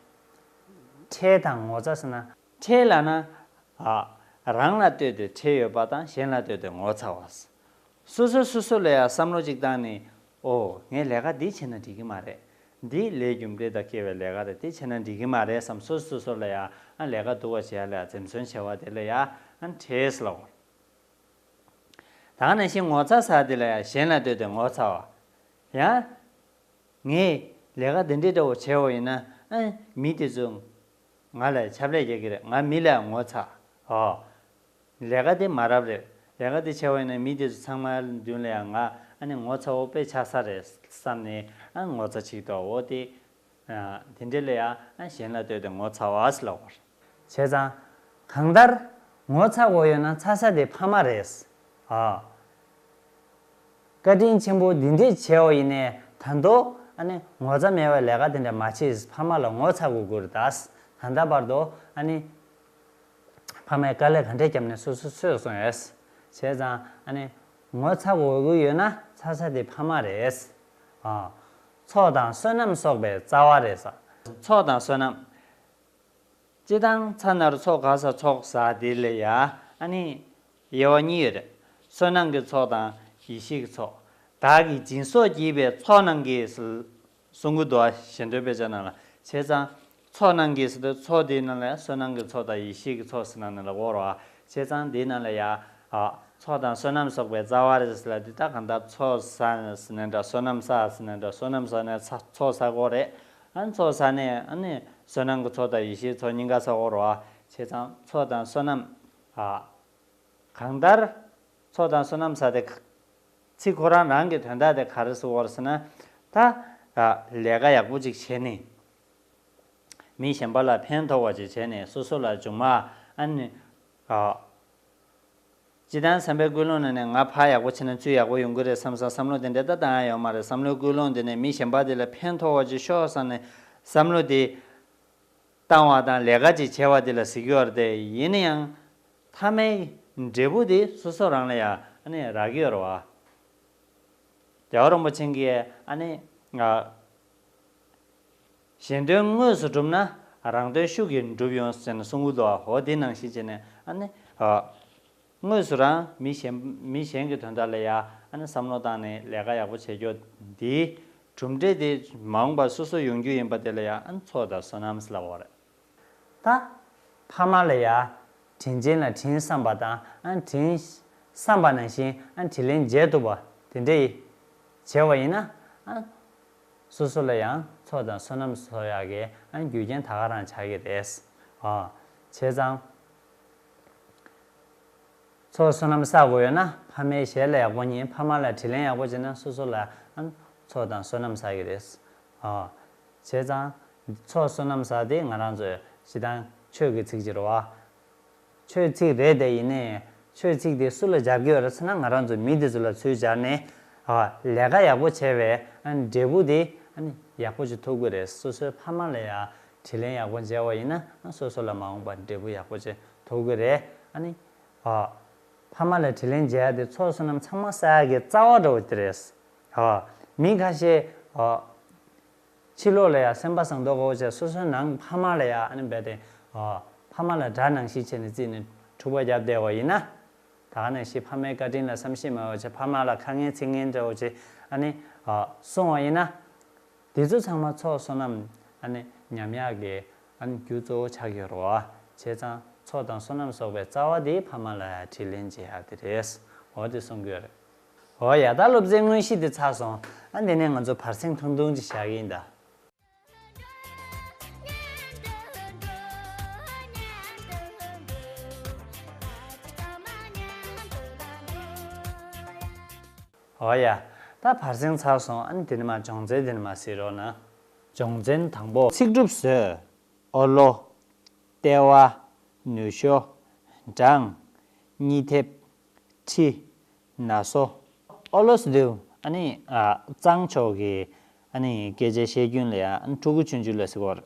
ཁྲེལ་དང་ངོ་ཚ་ཟེར་ན། ཁྲེལ་ལབ་ན། ཨ། རང་ལ་ལྟོས་ཏེ་ཁྲེལ་ཡོད་པ་དང་གཞན་ལ་ལྟོས་ཏེ་ངོ་ཚ་བ། སོ་སོ་སོ་སོ་ལ་ཡང་བསམ་བློ་གཅིག་བཏང་ནས་ཨོ་ངས་ལས་ཀ་འདི་བྱས་ན་འགྲིག་གི་མ་རེད། འདི་ལས་རྒྱུ་འབྲས་དང་འཁེལ་བའི་ལས་ཀ་རེད། འདི་བྱས་ན་འགྲིག་གི་མ་རེད་བསམ་སོ་སོ་སོ་ལ་ཡང་ཨ་ལས་ཀ་སྡུག་པ་བྱེད་ཡ་ལ་ཡང་འཛེམ་ཟོན་བྱེད་པ་དེ་ལ་ཡང་ཨ་ཁྲེལ་ལབ། ད་ག་ནང་བཞིན་ངོ་ཚ་ཟེར་དེ་ལ་ཡང་གཞན་ལ་ལྟོས་ཏེ་ངོ་ཚ་བ། ཡང་། ངས་ལས་ཀ་འདི་འདྲའི་འདྲ་བོ་བྱས་པ་ཡིན་ན་ཨ་མི་དེ་ཚོ་ང་ལ་ཆབ་ལས་རྒྱག་གི་རེད། ང་མི་ལ་ངོ་ཚ། ཨོ། ལས་ཀ་དེ་མ་རབས་རེད། ལས་ཀ་དེ་བྱས་པ་ཡིན་ན་མི་དེ་ཚོ་ཚང་མ་མདུན་ལ་ཡང་ང་ཨ་ནི་ངོ་ཚ་བོ་དཔེ་ཆགས་ས་རེད་བསམ་ནས་ཨ་ངོ་ཚ་ཅིག་འདུག་འོ་དེ། ཨ་དེ་འདྲ་ལ་ཡང་ཨ་གཞན་ལ་ལྟོས་ཏེ་ངོ་ཚ་བ་ཟེར་ལབ་པ་རེད། བྱས་ཙང་། གང་ལྟར། ངོ་ཚ་དགོས་ཡོད་ན་ཚ་ས་དེ་ཕ་མ་རེད། ཨ། བཀའ་དྲིན་ཆེན་པོ་འདི་འདྲས་བྱས་པ་ཡིན་ནའི་ད་དུང་ཨ་ནི་ངོ་ཚ་མེད་པའི་ལས་ཀ་དེ་འདྲ་མ་བྱེད། ཕ་མ་ལ་ངོ་ཚ་དགོས་ཀྱི་རེད་ད། ད་ལྟ་བར་དུ་ཨ་ནི་ཕ་མས་དཀའ་ལས་ག་འདྲས་བརྒྱབ་ནས་སོ་སོ་གསོས་སོང་ཡོད། བྱས་ཙང་ཨ་ནི་ངོ་ཚ་དགོས་ཀྱི་ཡོད་ན་ཚ་ས་དེ་ཕ་མ་རེད། ཨ། ཚོགས་དང་བསོད་ནམས་གསོག་པའི་རྩ་བ་རེད་ས། ཚོགས་དང་བསོད་ནམས། སྤྱིར་བཏང་ཚ་ན་རུ་ཚོགས་ག་ས་ཚོགས་ཟེར་དེ་ལ་ཡ་ཨ་ནི་དབྱེ་བ་གཉིས་ཡོད་རེད། བསོད་ནམས་ཀྱི་ཚོགས་དང་ཡེ་ཤེས་ཀྱི་ཚོགས། བདག་གིས་སྦྱིན་སོགས་བགྱིས་པའི་ཚོགས་རྣམས་ཀྱིས་གསུང་གི་འདུག་བ། ཞེ་འདོད་དཔེ་ཆ་ནང་ལ། བྱས་ཙང་ཚོགས་རྣམས་ཀྱིས་ཟེར་དུས་ཚོགས་དེའི་ནང་ལ་ཡ་བསོད་ནམས་ཀྱི་ཚོགས་དང་ཡེ་ཤེས་ཀྱི་ཚོགས་ཟེར་ནང་ལ་གོ་རེད་བ། བྱས་ཙང་དེའི་ནང་ལ་ཡ་ཨ་ཚོགས་དང་བསོད་ནམས་གསོག་པའི་རྩ་བ་རེད་ཟེར་ལ་དེ་ད་གང་ལྟར་ཚོགས་ཟ་ཟེར་ནའི་འདྲ་བསོད་ནམས་ཟ་ཟེར་ནའི་འདྲ་བསོད་ནམས་ཟ་ནས་ཚ་ཚོགས་ཟ་གོ་རེད། ཨ་ནི་ཚོགས་ཟ་ནས་ཨ་ནི་བསོད་ནམས་ཀྱི་ཚོགས་དང་ཡེ་ཤེས་ཚོགས་གཉིས་ཀ་ཟ་གོ་རེད་བ། བྱས་ཙང་ཚོགས་དང་བསོད་ནམས། ཨ། གང་ལྟར། ཚོགས་དང་བསོད་ནམས་ཟེར་དེ། ཚིག་ཁོ་རང་རང་གི་དོན་དག་དེ་ག་རེ་ཟེར་བ་རེད་ཟེར་ན། ད། ཨ། ལས་ཀ་ཡག་པོ་ཅིག་བྱས་ནས། མི་གཞན་པ་ལ་ཕན་ཐོགས་པ་ཅིག་བྱས་ནས་སོ་སོ་ལ་མཇུག་མ་ཨ་ནི། ཨ། སྤྱིར་བཏང་བསམ་པའི་ཀུན་སློང་ནང་ནས་ང་ཕར་ཡག་པོ་བྱས་ན་ཚུར་ཡག་པོ་ཡོང་གི་རེད་བསམ་བསམ་བསམ་བློ་དེ་འདྲ་ད་བཏང་ཡ་ཡོད་མ་རེད། བསམ་བློའི་ཀུན་སློང་དེ་ནས་མི་གཞན་པ་དེ་ལ་ཕན་ཐོགས་པ་ཅིག་ཤོག་བསམ་ནས་བསམ་བློ་དེ་བཏང་བ་དང་ལས་ཀ་ཅིག་བྱས་པ་དེ་ལ་ཟེར་གྱི་ཡོད་རེད་དེ། ཡིན་ན་ཡང་མཐའ་མའི་འབྲས་བུ་དེ་སོ་སོ་རང་ལ་ཡ་ཨ་ནི་རག་གི་ཡོད་རེད་བ། རྒྱལ་བ་རིན་པོ་ཆེ་གིས་ཨ་ནི་ ང་གཞན་དོན་དངོས་སུ་གྲུབ་ན་རང་དོན་ཤུགས་ཀྱིས་འགྲུབ་ཡོང་ཟེར་ནས་གསུང་གི་འདུག་འོ་དེ་ནང་བཞིན་བྱས་ནས་ཨ་ནི། དངོས་སུ་རང་མི་གཞན་མི་གཞན་གྱི་དོན་དག་ལ་ཡང་ཨ་ནི་བསམ་བློ་བཏང་ནས་ལས་ཀ་ཡག་པོ་བྱེད་རྒྱུ་འདིའི་གྲུབ་འབྲས་དེ་མ་འོངས་པར་སོ་སོ་ཡོང་རྒྱུ་ཡིན་པ་དེ་ལ་ཡང་ཨ་ནི་ཚོགས་དང་བསོད་ནམས་ལབ་པ་རེད། ད་ཕ་མ་ལ་ཡང་དྲིན་ཅན་ལ་དྲིན་བསམ་པ་དང་ཨ་ནི་དྲིན་བསམ་པ་ནང་བཞིན་ཨ་ནི་དྲིན་ལན་འཇལ་ཐུབ་པ་དེ་འདྲ་ཡིན་བྱས་པ་ཡིན་ན་ཨ་སོ་སོ་ལ་ཡང་ཚོགས་དང་བསོད་ནམས་གསོག་ཡག་གི་ཨ་ནི་རྒྱུ་རྐྱེན་ད་ག་རང་ཆགས་ཀྱི་རེད། ཨ་བྱས་ཙང་། ཚོགས་བསོད་ནམས་བསགས་དགོས་ཡོད་ན་ཕ་མའི་ཞལ་ལ་ཡག་པོ་ཉན། ཕ་མ་ལ་དྲིན་ལན་ཡག་པོ་བྱས་ན་སོ་སོ་ལ་ཨ་ཚོགས་དང་བསོད་ནམས་བསགས་ཀྱི་རེད། ཨ་བྱས་ཙང་ཚོགས་བསོད་ནམས་བསགས་དེ་ང་རང་ཚོས་སྤྱིར་བཏང་ཆོས་ཀྱི་ཚིག་ཅིག་རེད་བ། ཆོས་ཚིག་རེད་དེ་ཡིན་ནའི་ཆོས་ཚིག་དེ་སུ་ལ་སྦྱར་གྱི་ཡོད་རེད་ཟེར་ན་ང་རང་ཚོ་མི་དེ་ཚོ་ལ་ཚུར་སྦྱར་ནས་ཨ་ལས་ཀ་ཡག་པོ་བྱས་པའི་ཨ་འབྲས་བུ་དེ་ཨ་ནི་ཡག་པོ་ཅིག་ཐོབ་ཀྱི་རེད། སོ་སོའི་ཕ་མ་ལ་ཡང་དྲིན་ལན་ཡག་པོ་འཇལ་བ་ཡིན་ན་ཨ་སོ་སོ་ལ་མ་འོངས་པར་འབྲས་བུ་ཡག་པོ་ཅིག་ཐོབ་ཀྱི་རེད། ཨ་ནི། ཨ། ཕ་མ་ལ་དྲིན་ལན་འཇལ་ཡ་དེ་ཚོགས་བསོད་ནམས་ཚང་མ་བསགས་ཡ་གི་རྩ་བ་འདྲ་བོ་དེ་རེད། ཨ། མི་ཁ་ཤས། ཨ། ཕྱི་ལོགས་ལ་ཡ་སེམས་པ་བཟང་མདོག་ཁ་པོ་བྱས་སོ་སོའི་ནང་ཕ་མ་ལ་ཡ་ཨ་ནི་རྦད་དེ། ཨ། ཕ་མ་ལ་དགྲ་ནང་བཞིན་བྱས་ནས་བརྩིས་ནས་འཁྲུག་པ་བརྒྱབ་བསྡད་པ་ཡིན་ན། ད་ག་ནང་བཞིན་ཕ་མའི་བཀའ་དྲིན་ལ་བསམ་ཤེས་མ་བྱས་ཕ་མ་ལ་ཁ་ངན་ཚིག་ངན་འདྲ་བོ་བྱས་ཨ་ནི། ཨ། གསུང་བ་ཡིན་ན། དེ་ཚོ་ཚང་མ་ཚོགས་བསོད་ནམས་ཨ་ནི་ཉམས་ཡག་གི་ཨ་ནི་རྒྱུ་གཙོ་བོ་ཆགས་ཡོད་རེད་བ། བྱས་ཙང་ཚོགས་དང་བསོད་ནམས་གསོག་པའི་རྩ་བ་དེ་ཕ་མ་ལ་དྲིན་ལན་འཇལ་ཡག་དེ་རེད། འོ་དེ་གསུང་གི་ཡོད་རེད། འོ་ཡ། ད་སློབ་ཚན་དངོས་གཞི་དེ་ཚར་སོང་། ཨ་འདི་ནས་ང་ཚོ་བར་གསེང་ཐུང་ཐུང་ཅིག་བཞག་གི་ཡིན་ད། འོ་ཡ། ད་བར་གསེང་ཚར་སོང་། ཨ་ནི་དེ་ནས་མར་སྦྱོང་ཚན་དེ་ནས་མར་གཟིགས་རོགས་གནང་། སྦྱོང་ཚན་དང་པོ། ཚིག་གྲུབ་བཟོས། ཨོ་ལོ། ལྟེ་བ། ནུ་ཞོ། བྲང་། གཉིས་ཐེབས། ཁྲི། ན་སོ། ཨོ་ལོ་ཟེར་དུས་ཨ་ནི་ཨ་གཙང་ཕྱོགས་ཀྱི་ཨ་ནི་སྐད་ཆ་བཤད་རྒྱུན་ལ་ཡང་ཕྲུ་གུ་ཆུང་ཆུང་ལ་ཟེར་གོ་རེད།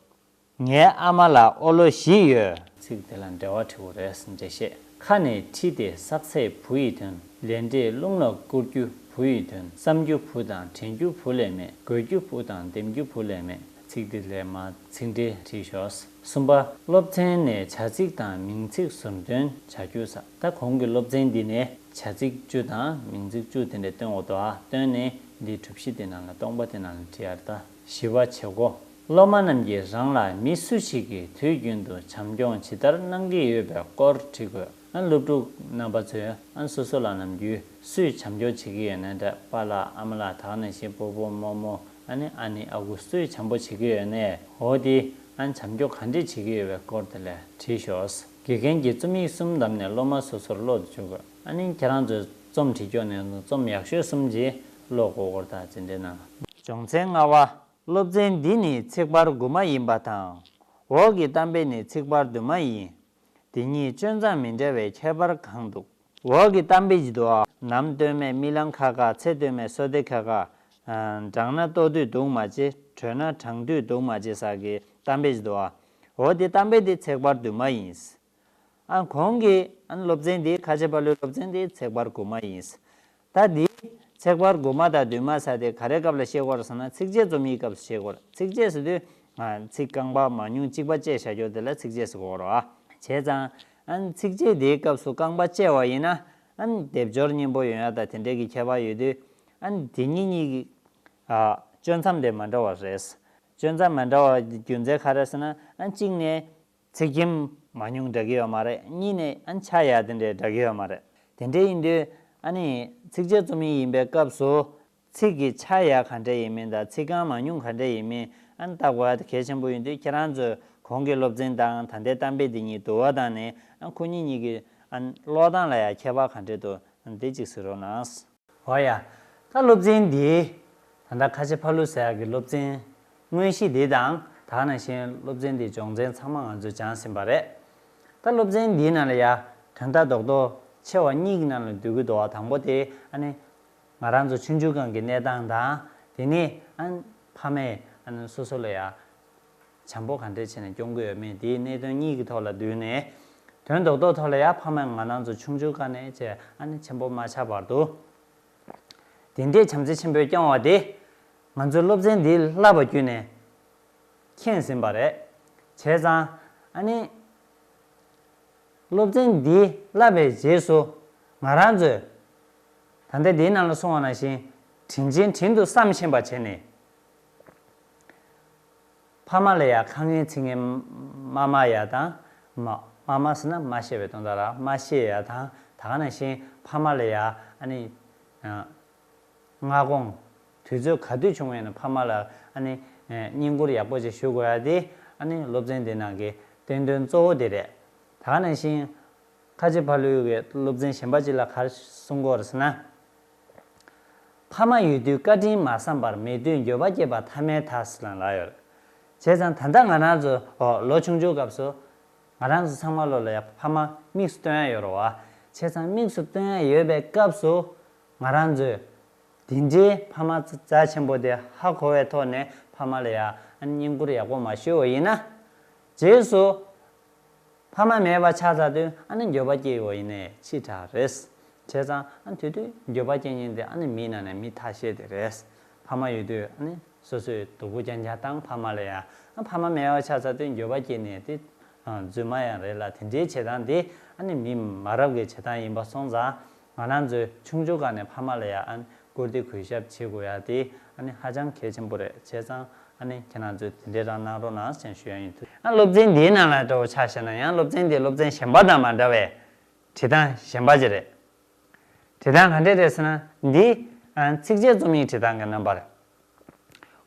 ངའི་ཨ་མ་ལ་ཨོ་ལོ་བཞི་ཡོད། ཚིག་དེ་ལ་འགྲེལ་བ་བྲི་དགོས་རེད། འགྲེལ་བཤད། ཁ་ནས་ཁྲི་སྟེ་བསགས་ཚད་བུ་ཡི་དོན། ལས་འབྲས་རླུང་ལ་བསྐུར་རྒྱུ་བུ་ཡི་དོན། བསམ་རྒྱུ་བུ་དང་དྲན་རྒྱུ་བུ་ལས་མེད། དགོས་རྒྱུ་བུ་དང་འདེམས་རྒྱུ་བུ་ལས་མེད། ཚིག་འདི་ལས་མར་ཚིག་འགྲེལ་བྲིས་ཤོག། གསུམ་པ། སློབ་ཚན་ནས་བྱ་ཚིག་དང་མིང་ཚིག་ཟུར་འདོན་བྱ་རྒྱུ་ས། ད་གོང་གི་སློབ་ཚན་འདི་ནས་བྱ་ཚིག་བཅུ་དང་མིང་ཚིག་བཅུ་དེ་འདྲ་བཏོན་འོ་དོ་ཨ། བཏོན་ནས་འདི་གྲུབ་གཞི་དེ་ནང་ལ་སྟོང་པ་དེ་ནང་ལ་བྲིས་ཡར་ད། བཞི་པ་བྱེད་སྒོ། སློབ་མ་རྣམས་ཀྱིས་རང་ལ་མི་སུ་ཞིག་གིས་དུས་རྒྱུན་དུ་བྱམས་སྐྱོང་ཇི་ལྟར་གནང་གི་ཡོད་པའི་སྐོར་བྲིས་དགོས། ཨ་སློབ་ཕྲུག་རྣམ་པ་ཚོས་ཨ་སོ་སོ་ལ་ནམ་རྒྱུན་སུས་བྱམས་སྐྱོང་བྱེད་ཀྱི་ཡོད་ན་འདྲ། པཱ་ལགས་ཨ་མ་ལགས་ད་ག་ནང་བཞིན་སྤོ་བོ་རྨོ་མོ་ཨ་ནི་ཨ་ནེ་ཨ་ཁུ་སུས་བྱམས་པོ་བྱེད་ཀྱི་ཡོད་ན་འོ་དེ་ཨ་བྱམས་སྐྱོང་ག་འདྲས་བྱེད་ཀྱི་ཡོད་པའི་སྐོར་དེ་ལ་བྲིས་ཤོག། དགེ་རྒན་གྱིས་རྩོམ་ཡིག་གསུམ་བདམས་ནས་སློབ་མ་སོ་སོར་ཀློག་ཏུ་བཅུག་དགོས། ཨ་ནི་ཁྱེད་རང་ཚོས་རྩོམ་བྲིས་སྐྱོག་ནས་རྩོམ་ཡག་ཤོས་གསུམ་ཅིག་ཀློག་དགོས་སྐོར་དང་དེ་འདྲའི་ནང་། སྦྱོང་ཚན་ལྔ་པ། སློབ་ཚན་འདི་ནི་ཚེག་བར་དགུ་མ་ཡིན་པ་དང་། འོག་གི་གཏམ་དཔེ་ནི་ཚེག་བར་བདུན་མ་ཡིན། དེ་གཉིས་སྤྱོད་མཚམས་མི་འདྲ་བའི་ཁྱད་པར་གང་འདུག། འོག་གི་གཏམ་དཔེ་ཅིག་འདུག་ཨ། ནམ་སྟོད་སྨད་རྨི་ལམ་ཁ་ཁ། ཚེ་སྟོད་སྨད་སོ་ཏེ་ཁ་ཁ། ཨ། འགྲང་ན་ལྟོ་དུས་སྡུག་མ་བྱེད། བྲོས་ན་གྲང་དུས་སྡུག་མ་བྱེད་ཟེར་གི་གཏམ་དཔེ་ཅིག་འདུག་ཨ། འོ་དེ་གཏམ་དཔེ་དེ་ཚེག་བར་བདུན་མ་ཡིན། ཨ། གོང་གི་ཨ་སློབ་ཚན་དེ་ཁ་ཆེ་ཕ་ལོའི་སློབ་ཚན་དེ་ཚེག་བར་དགུ་མ་ཡིན། ད་འདི་ཚེག་བར་དགུ་མ་དང་བདུན་མ་ཟེར་དེ་ག་རེ་སྐབས་ལ་བཤད་ཀྱི་ཡོད་རེད་ཟེར་ན་ཚིགས་བཅད་རྩོམ་ཡིག་སྐབས་སུ་བཤད་ཀྱི་ཡོད་རེད། ཚིགས་བཅད་ཟེར་དུས་ང་ཚིག་རྐང་པ་མང་ཉུང་གཅིག་པ་བཅད་བཞག་རྒྱུ་དེ་ལ་ཚིགས་བཅད་ཟེར་གྱི་ཡོད་རེད་བ། བྱས་ཙང་ཨ་ཚིགས་བཅད་དེའི་སྐབས་སུ་རྐང་པ་བཅད་པ་ཡིན་ན་ཨ་སྡེབ་སྦྱོར་སྙན་པོ་ཡོང་ཡ་དང་དེ་འདྲའི་གི་ཁྱད་པར་ཡོད་དུས་ཨ་དེ་གཉིས་གཉིས་ཀྱི་ཨ་སྤྱོད་མཚམས་དེ་མ་འདྲ་བ་རེད། སྤྱོད་མཚམས་མ་འདྲ་བ་རྒྱུ་མཚན་ག་རེ་ཟེར་ན་ཨ་གཅིག་ནས། ཚེག་ཁྱིམ་མང་ཉུང་འདྲ་གི་ཡོད་མ་རེད། གཉིས་ནས་ཨ་ཆ་ཡ་དེ་འདྲའི་འདྲ་གི་ཡོད་མ་རེད། དེ་འདྲའི་ཡིན་དུས་ཨ་ནི་ཚིགས་བཅད་རྩོམ་ཡིག་ཡིན་པའི་སྐབས་སུ་ཚིག་གི་ཆ་ཡ་ག་འདྲ་ཡིན་མིན་དང་ཚིག་རྐང་མང་ཉུང་ག་འདྲ་ཡིན་མིན་ཨ་ནི་ལྟ་དགོས་ཡ་དེ་གལ་ཆེན་པོ་ཡིན་དུས་ཁྱེད་རང་ཚོས་གོང་གི་སློབ་ཚན་དང་ད་ལྟའི་གཏམ་དཔེ་འདི་གཉིས་བསྡུར་བ་བཏང་ནས་ཨ་ཁོ་གཉིས་གཉིས་ཀྱི་ཨ་ཀློག་སྟངས་ལ་ཡ་ཁྱད་པར་ག་འདྲ་འདུག་འདི་གཅིག་གཟིགས་རོགས་གནང་། འོ་ཡ། ད་སློབ་ཚན་འདིའི་ད་ལྟ་ཁ་ཆེ་ཕ་ལུ་ཟེར་ཡག་གི་སློབ་ཚན་དངོས་གཞི་འདི་དང་ད་ག་ནང་བཞིན་སློབ་ཚན་འདིའི་སྦྱོང་ཚན་ཚང་མ་ང་ཚོས་སྦྱངས་ཟིན་པ་རེད། ད་སློབ་ཚན་འདིའི་ནང་ལ་ཡ་དོན་དག་རྡོག་རྡོག་ཆེ་བ་གཉིས་ཀྱི་ནང་ལ་འདུས་ཀྱི་འདུག་བ། དང་པོ་དེ་ཨ་ནི་ང་རང་ཚོ་ཆུང་ཆུང་སྒང་གི་གནས་སྟངས་དང་དེ་ནས་ཨ་ནི་ཕ་མས་ཨ་ནི་སོ་སོ་ལ་ཡ། བྱམས་པོ་ག་འདྲས་བྱས་ནས་སྐྱོང་གི་ཡོད་མེད་དེའི་གནད་དོན་གཉིས་ཀྱི་ཐོག་ལ་བསྡུས་ནས། དོན་རྡོག་རྡོག་ཐོག་ལ་ཡང་ཕ་མས་ང་རང་ཚོ་ཆུང་ཆུང་སྒང་ནས་བྱས་ཨ་ནི་ཆེན་པོ་མ་ཆགས་བར་དུ། དེ་འདྲས་བྱམས་བརྩེ་ཆེན་པོས་སྐྱོང་བ་དེ། ང་ཚོས་སློབ་ཚན་འདི་བསླབས་པ་བརྒྱུད་ནས་མཁྱེན་ཟིན་པ་རེད། བྱས་ཙང་ཨ་ནི་སློབ་ཚན་འདི་བསླབས་པའི་རྗེས་སུ་ང་རང་ཚོས་ད་ལྟ་འདིའི་ནང་ལ་གསུངས་པ་ནང་བཞིན་དྲིན་ཆེན་དྲིན་དུ་བསམ་ཤེས་པ་བྱས་ནས། ཕ་མ་ལ་ཡང་ཁ་ངན་ཚིག་ངན་མ་སྨྲ་ཡ་དང་། མ་མ་སྨྲ་ཟེར་ན་མ་བཤད་པའི་དོན་དག་ར། མ་བཤད་ཡ་དང་། ད་ག་ནང་བཞིན་ཕ་མ་ལ་ཡང་ཨ་ནི་ཨ་སྔ་དགོང་དུས་ཚོད་ག་དུས་བྱུང་བ་ཡིན་ན་ཕ་མ་ལ་ཨ་ནི་ཨ་བསྙེན་བཀུར་ཡག་པོ་ཅིག་ཞུ་དགོས་ཡ་དེ་ཨ་ནི་སློབ་ཚན་དེ་ནང་གི་བསྟན་དོན་གཙོ་བོ་དེ་རེད། ད་ག་ནང་བཞིན་ཁ་ཆེ་ཕ་ལུའི་གི་སློབ་ཚན་གཞན་པ་ཅིག་ལ་ག་རེ་གསུང་གི་ཡོད་རེད་ཟེར་ན། ཕ་མ་ཡོད་དུས་བཀའ་དྲིན་མ་བསམ་པར། མེད་དུས་འགྱོད་པ་སྐྱེས་པ་ཐ་མའི་མཐའ་ཟེར་ལབ་ཡོད་རེད། བྱས་ཙང་ད་ལྟ་ང་རང་ཚོ་ཨོ་ལོ་ཆུང་ཆུང་སྐབས་སུ་ང་རང་ཚོ་ཚང་མ་ལོ་ལ་ཡ་ཕ་མ་དམིགས་སུ་སྟོན་ཡ་ཡོད་རེད་བ། བྱས་ཙང་དམིགས་སུ་སྟོན་ཡ་ཡོད་པའི་སྐབས་སུ་ང་རང་ཚོས་དེ་འདྲའི་ཕ་མ་རྩ་ཆེན་པོ་དེ་ཧ་གོ་བའི་ཐོག་ནས་ཕ་མ་ལ་ཡ་ཨ་ནི་བསྙེན་བཀུར་ཡག་པོ་མ་ཞུས་པ་ཡིན་ན། རྗེས་སུ་ཕ་མ་མེད་པ་ཆགས་ཚར་དུས་ཨ་ནི་འགྱོད་པ་སྐྱེ་ཡོང་ཡིན་ནའི་ཕྱི་དྲགས་རེད། བྱས་ཙང་ཨ་ནི་དེ་དུས་འགྱོད་པ་སྐྱེ་མཁན་དེ་ཨ་ནི་མིའི་ནང་ནས་མི་ཐ་ཤལ་དེ་རེད། ཕ་མ་ཡོད་དུས་ཨ་ནི་སོ་སོས་སྡུག་པོ་རྐྱང་རྐྱང་བཏང་། ཕ་མ་ལ་ཡང་ཨ་ཕ་མ་མེད་པ་ཆགས་ཚར་དུས་འགྱོད་པ་སྐྱེ་ནས་དེ་རྫུན་མ་ཡང་རེད་ལ། དེ་འདྲའི་བྱེད་སྟངས་དེ་ཨ་ནི་མི་མ་རབས་ཀྱི་བྱེད་སྟངས་ཡིན་པ་སོང་ཙང་། ང་རང་ཚོས་ཆུང་ཆུང་སྒང་ནས་ཕ་མ་ལ་ཡང་ཨ་ནི་བཀུར་སྟི་གུས་ཞབས་བྱེད་དགོས་ཡ་དེ་ཨ་ནི་ཧ་ཅང་གལ་ཆེན་པོ་རེད། བྱས་ཙང་ཨ་ནི་ཁྱེད་རང་ཚོས་དེ་འདྲའི་རང་གནང་རོགས་གནང་ཞེས་ཞུ་ཡ་ཡིན། ཨ་སློབ་ཚན་འདིའི་ནང་ལ་འདྲ་བོ་ཆ་བཞག་ན་ཡང་སློབ་ཚན་འདི་སློབ་ཚན་གཞན་པ་དང་མ་འདྲ་བའི་བྲིས་སྟངས་གཞན་པ་ཅིག་རེད། བྲིས་སྟངས་ག་འདྲས་རེད་ཟེར་ན། འདི་ཨ་ཚིགས་བཅད་རྩོམ་ཡིག་བྲིས་སྟངས་ཀྱི་རྣམ་པ་རེད།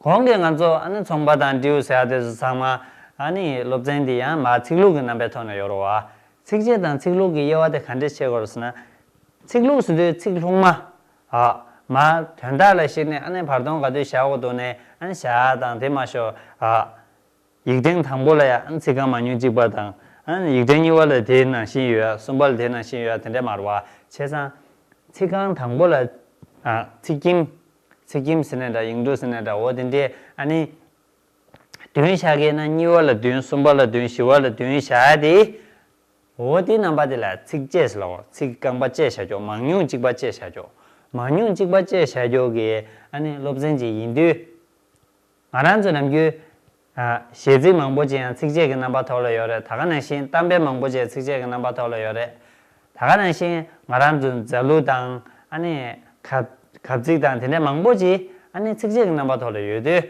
གོང་གི་ང་ཚོ་ཨ་ནི་ཚོང་པ་དང་འབྲིའུ་ཟེར་ཡ་དེ་ཚོ་ཚང་མ་ཨ་ནི་སློབ་ཚན་འདི་ཡང་མར་ཚིག་ལྷུག་གི་རྣམ་པའི་ཐོག་ནས་ཡོད་རེད་བ། ཚིགས་བཅད་དང་ཚིག་ལྷུག་གི་དབྱེ་བ་དེ་ག་འདྲས་ཕྱེ་དགོས་རེད་ཟེར་ན། ཚིག་ལྷུག་ཟེར་དུས་ཚིག་ལྷུག་མ། ཨ། མར་དོན་དག་ལ་གཞིགས་ནས་ཨ་ནི་བར་སྟོང་ག་དུས་བཞག་དགོས་འདུག་ནས་ཨ་ནི་བཞག་ཡ་དང་དེ་མ་ཞོག་ཨ། ཡིག་ཕྲེང་དང་པོ་ལ་ཡང་ཚིག་རྐང་མང་ཉུང་གཅིག་པ་དང་། ཡིག་ཕྲེང་གཉིས་པ་ལ་དེའི་ནང་བཞིན་ཡོད་ཡ། གསུམ་པ་ལ་དེའི་ནང་བཞིན་ཡོད་ཡ། དེ་འདྲས་མ་རེད་བ། བྱས་ཙང་ཚིག་རྐང་དང་པོ་ལ་ཚིག་ཁྱིམ། ཚིག་ཁྱིམ་ཟེར་ནའི་འདྲ། ཡིག་འབྲུ་ཟེར་ནའི་འདྲ། འོ་དེ་འདྲས་ཨ་ནི་བདུན་བཞག་གི་ན་གཉིས་པ་ལ་བདུན། གསུམ་པ་ལ་བདུན། བཞི་པ་ལ་བདུན་བཞག་ཡ་དེ། འོ་དེའི་རྣམ་པ་དེ་ལ་ཚིགས་བཅད་ཟེར་ལབ། ཚིག་རྐང་པ་བཅད་བཞག་རྒྱུ། མང་ཉུང་གཅིག་པ་བཅད་བཞག་རྒྱུ། མང་ཉུང་གཅིག་པ་བཅད་བཞག་རྒྱུ་གི་ཨ་ནི་སློབ་ཚན་ཅིག་ཡིན་དུས། ང་རང་ཚོ་ནམ་རྒྱུན་ཨ་གཞས་ཚིག་མང་པོ་ཅིག་ཡང་ཚིགས་བཅད་ཀྱི་རྣམ་པ་ཐོག་ལ་ཡོད་རེད། ད་ག་ནང་བཞིན་གཏམ་དཔེ་མང་པོ་ཅིག་ཚིགས་བཅད་ཀྱི་རྣམ་པ་ཐོག་ལ་ཡོད་རེད། ད་ག་ནང་བཞིན་ང་རང་ཚོ་མཛའ་གླུ་དང་ཨ་ནི་གབ་གབ་ཚིག་དང་དེ་འདྲ་མང་པོ་ཅིག་ཨ་ནི་ཚིགས་བཅད་ཀྱི་རྣམ་པ་ཐོག་ལ་ཡོད་དུས།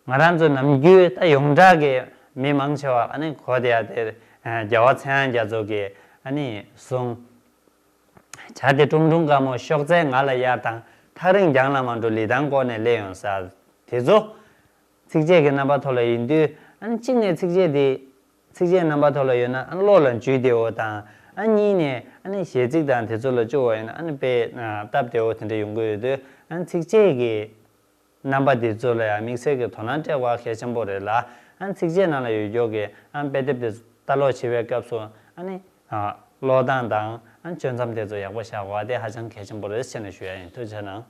ང་རང་ཚོ་ནམ་རྒྱུན་ད་ཡོངས་གྲགས་ཀྱི་མི་མང་ཆེ་བ་ཨ་ནི་གོ་བསྡད་ཡ་དེ་རྒྱལ་བ་ཚངས་དབྱངས་རྒྱ་མཚོ་གི་ཨ་ནི་གསུང་། བྱ་དེ་ཁྲུང་ཁྲུང་དཀར་མོ། གཤོག་རྩལ་ངར་ལ་གཡར་དང་། ཐག་རིང་རྒྱང་ལ་མ་འགྲོ། ལི་ཐང་བསྐོར་ནས་སླེབས་ཡོང་ཟེར། དེ་ཚོ་ཚིགས་བཅད་ཀྱི་རྣམ་པ་ཐོག་ལ་ཡིན་དུས། ཨ་ནི་གཅིག་ནས་ཚིགས་བཅད་དེ་ཚིགས་བཅད་རྣམ་པ་ཐོག་ལ་ཡོད་ན་ཨ་ནི་བློ་ལ་འཇུས་བདེ་བོ་དང་། ཨ་གཉིས་ནས་ཨ་ནི་གཞས་ཚིག་དང་དེ་ཚོ་ལ་བཅུག་པ་ཡིན་ན་ཨ་ནི་དཔེ་སྟབས་བདེ་བོ་དེ་འདྲ་ཡོང་གི་ཡོད་དུས། ཨ་ནི་ཚིགས་བཅད་ཀྱི་རྣམ་པ་འདི་ཚོ་ལ་ཡང་དམིགས་བསལ་གྱི་དོ་སྣང་སྤྲད་དགོས་པ་གལ་ཆེན་པོ་རེད་ལ། ཨ་ཚིགས་བཅད་ནང་ལ་ཡོད་རྒྱུ་གི་ཨ་དཔེ་དེབ་དེ་ལྟ་ཀློག་བྱེད་པའི་སྐབས་སུ་ཨ་ནི་ཨ་ཀློག་སྟངས་དང་ཨ་གཅོད་མཚམས་དེ་ཚོ་ཡག་པོ་བཞག་དགོས་པ་དེ་ཧ་ཅང་གལ་ཆེན་པོ་རེད་ཟེར་ནས་ཞུ་ཡ་ཡིན། ཐུགས་རྗེ་གནང་།